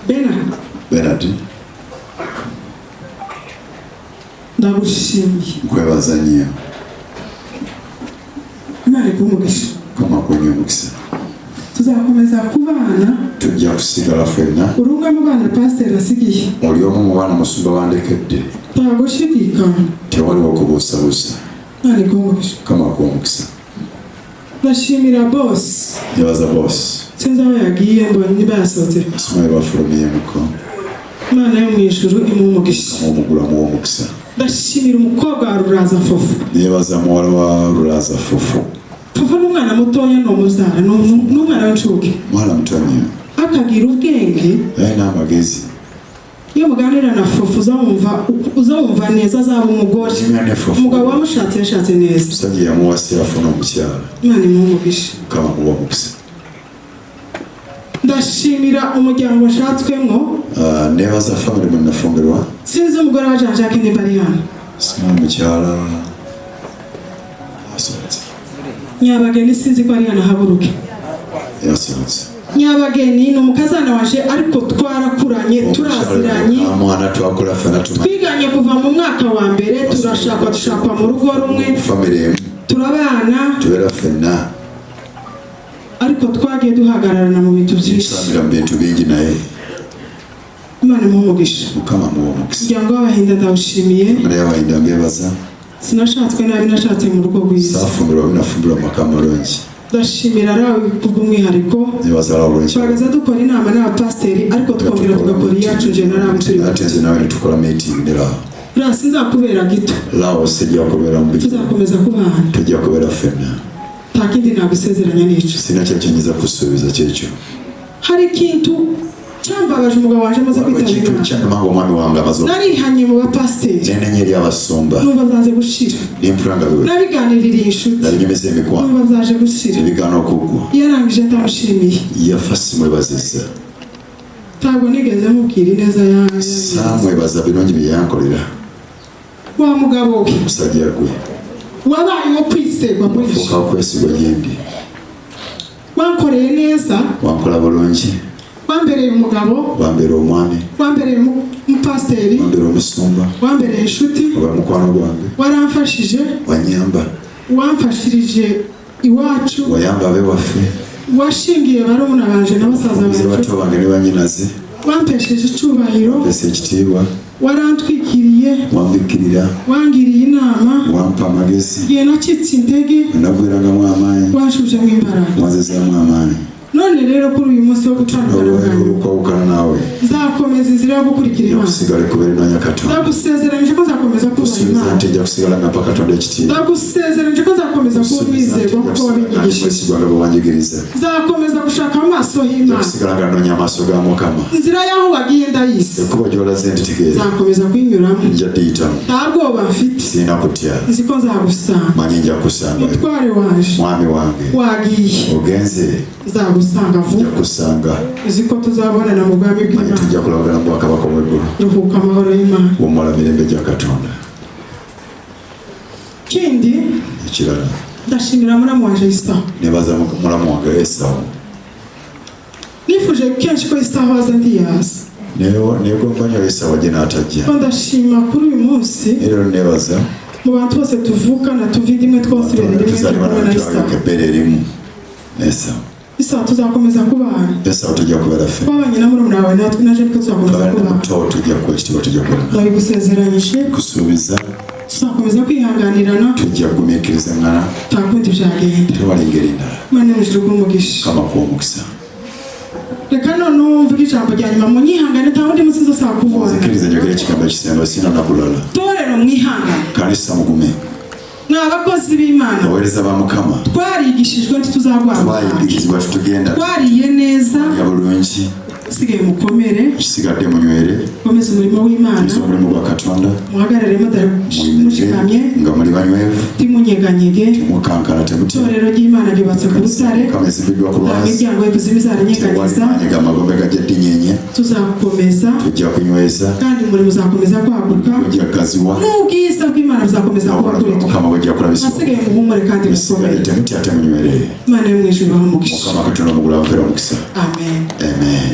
Benard, Benard, ndagushimiye. Nkwebaza nnyo. Imana iguhe umugisha. Mukama akuwe omukisa. Tuzakomeza kubana. Tujja kusigala ffenna. Uri umwe mu bana pasiteri asigiye. Oli omu mu baana musumba bandekedde. Ntagushidikanya. Tewaliwo kubuusabuusa. Imana iguhe umugisha. Mukama akuwe omukisa. Ndashimira bosi. Nebaza bosi. Sinzi aho yagiye, mbonye niba yasohotse. Simanyi bafulumiyemuko. Imana yo mu ijuru imuhe umugisha. Omugulamu w'omukisa. Ndashimira umukobwa wa Ruraza, Fofo. Nebaza muwala wa Ruraza, Fofo. Fofo ni umwana mutoya, ni umubyara, ni umwana w'incuke, Mwana muto nnyo, akagira ubwenge. naye n'amagezi. Iyo muganira na Fofo uzamwumva neza, azaba umugore. Kimya ne Fofo. Umugabo wamushatse yashatse neza. Omusajja yamuwasa yafuna omukyala. Imana imuhe umugisha. Mukama akuwe omukisa. Ndashimira umuryango washatswemo. Ah, nebaza famire mwe nafumbirwa. Sinzi umugore wa Jean Jacques nimba ari hano. Simanyi mukyala yasohotse. Nyabageni, sinzi ko ari hano, ahaguruke. Yasohotse. Nyabageni ni umukazana waje, ariko twarakuranye, turaziranye. Mwana twakula ffena, tumanyi. Twiganye kuva mu mwaka wa mbere, turashakwa, dushakwa mu rugo rumwe, Famire emu, turabana, tubeera ffenna. Ariko twagiye duhagararana mu bintu byinshi. Tusamira mu bintu bingi naye. Imana imuhe umugisha. Mukama muwa omukisa. Umuryango w'Abahinda ndawushimiye. Famire y'Abahinda mbebaza. Sinashatswe nabi, nashatse mu rugo rwiza. Saafumbirwa bubi, nafumbirwa mu maka amalungi. Ndashimira Rawe kubw'umwihariko. Nebaza Rawo olw'ekyo. Twagaza dukora inama n'abapasiteri, ariko twongera tugakora iyacu nje na Rawe turi. Ate nze nawe netukola meeting ne Rawo. Ra, sinzakubera gito. Rawo, sijja kubeera mubi. Tuzakomeza kubana. Tujja kubeera ffenna. Nta kindi nagusezeranya n'icyo. Sirina kyali kyenyinza kusuubiza kyekyo. Hari ikintu cyambabaje umugabo waje amaze Waliwo kwitaba ekintu Imana. kyannuma nga omwami wange amaze Narihanye mu bapasiteri. Nenenya eri abasumba. Numva byanze gushira. Nempulira nga biwe. Nabiganiririye inshuti. Nabinyumiza emikwano. Numva byaje gushira. Ebigaana okuggwa. Yarangije ndamushimiye. Yafa simwebazizza. Ntabwo nigeze mubwira ineza yanjye. Saamwebaza birungi bye yankolera. Wa mugabo we, Musajja gwe, wabaye uwo kwizerwa muri fuuka okwesigwa gyendi. Wankoreye neza. Wankola bulungi. Wambereye umugabo. Wambeera omwami. Wambereye umupasiteri. Wambeera omusumba. Wambereye inshuti. Oba mukwano gwange. Waramfashije. Wanyamba. Wamfashirije iwacu. Wayamba abewaffe. Washingiye barumuna banje na basaza Nze banje. bato bange ne banyinaze. Wampesheje icubahiro. Mpesa ekitiibwa. Warantwikiriye. Wambikirira. Wangiriye inama. Wampa amagezi. Igihe nacitse intege, Nagwerangamu amaanyi, wanshubijemo imbaraga. wanzizaamu amaanyi. None rero kuri uyu munsi wo gutandukana Olwaleero bwanyu, olw'okwawukana naawe, nzakomeza inzira yo gukurikira nja Imana. kusigala ekkubo erinoonya Katonda. Ndagusezeranyije ko nzakomeza kubaha Kusuubiza Imana. nti nja kusigala nga mpa Katonda ekitiibwa. Ndagusezeranyije ko nzakomeza kuba Kusuubiza nti umwizerwa nja kuko kusigala nga ndi wabinyigishije. mwesigwa nga bwe wanjigiriza. Nzakomeza gushaka amaso Nja y'Imana. kusigala nga nnoonya amaaso ga Mukama. Inzira y'aho wagiye ndayizi. Ekkubo gy'olaze nditegeera. Nzakomeza kuyinyuramo. Nja ddiyitamu. Nta bwoba mfite. Sirina kutya. Nzi ko nzagusanga. Manyi nja kukusangayo. Mutware waje, Mwami wange, wagiye, ogenze, nzagusanga nja vuba. kusanga. Nzi ko tuzabonana mu bwami Manyi bw'Imana. tujja kulabagana mu bwakabaka bw'eggulu. Ruhuka amahoro y'Imana. Wummula mirembe gya Katonda. Kindi, Ekirala, ndashimira muramu wanje Isaho. Nebaza mulamu wange Esawu. Nifuje kenshi ko Isaho aza, ntiyaza. Negomba nnyo Esawu ajje n'atajja. Ko ndashima kuri uyu munsi, Era rero nebaza mu bantu bose tuvukana, tuva inda imwe, twose ibere rimwe, tuzaalibwa tubona Isaho. nawe ebbeere erimu Esawu. Isaho, tuzakomeza kubana. Esawu, tujja kubeera ffe. Twabanye na murumuna wawe, natwe naje niko tuzakomeza Twabana ne kubana. muto, tujja kuwa ekitiibwa, tujja kubeera nawe. Ndabigusezeranyije. Kusuubiza. Tuzakomeza kwihanganirana. Tujja kugumiikirizangana. Nta kundi byagenda. Tewali ngeri ndala. Imana yo mu ijuru iguhe umugisha. Mukama akuwe omukisa. Reka noneho mvuge ijambo rya nyuma, munyihangane, nta wundi munsi nzosaba kubona. Nzikiriza njogere ekigambo ekisemba, sina nakulala. Torero, mwihangane. Kanisa, mugume. Ni abakozi b'Imana. Abaweereza ba Mukama. Twarigishijwe, ntituzarwara. Twayigirizibwa, tutugenda. Twariye neza. Ya bulungi. Sigaye mukomere. Ekisigadde munywere. Komeza umurimo w'Imana. Nyweze omulimu gwa Katonda. Muhagarare Muyimirire mushikamye. nga muli banywevu. Ntimunyeganyege. Mukankana, temutya. Itorero ry'Imana ryubatse ku rutare. Mukama ezimbiddwa ku Nta lwazi. miryango y'ikuzimu Tewali izarinyeganyeza. maanyi ga magombe gajja ddinyeenya. Tuzakomeza. Tujja kunyweza. Kandi umurimo uzakomeza kwaguka. Gujja kugaziwa. N'ubwiza bw'Imana buzakomeza kuba N'obulungi kuri bwa twe. Mukama bujja kulabisibwa. Hasigaye muhumure kandi Bisigadde mukomere. temutya, ate munywerere. Imana yo mu ijuru ibahe umugisha. Mukama Katonda omugulu abampera omukisa. Amen. Amen.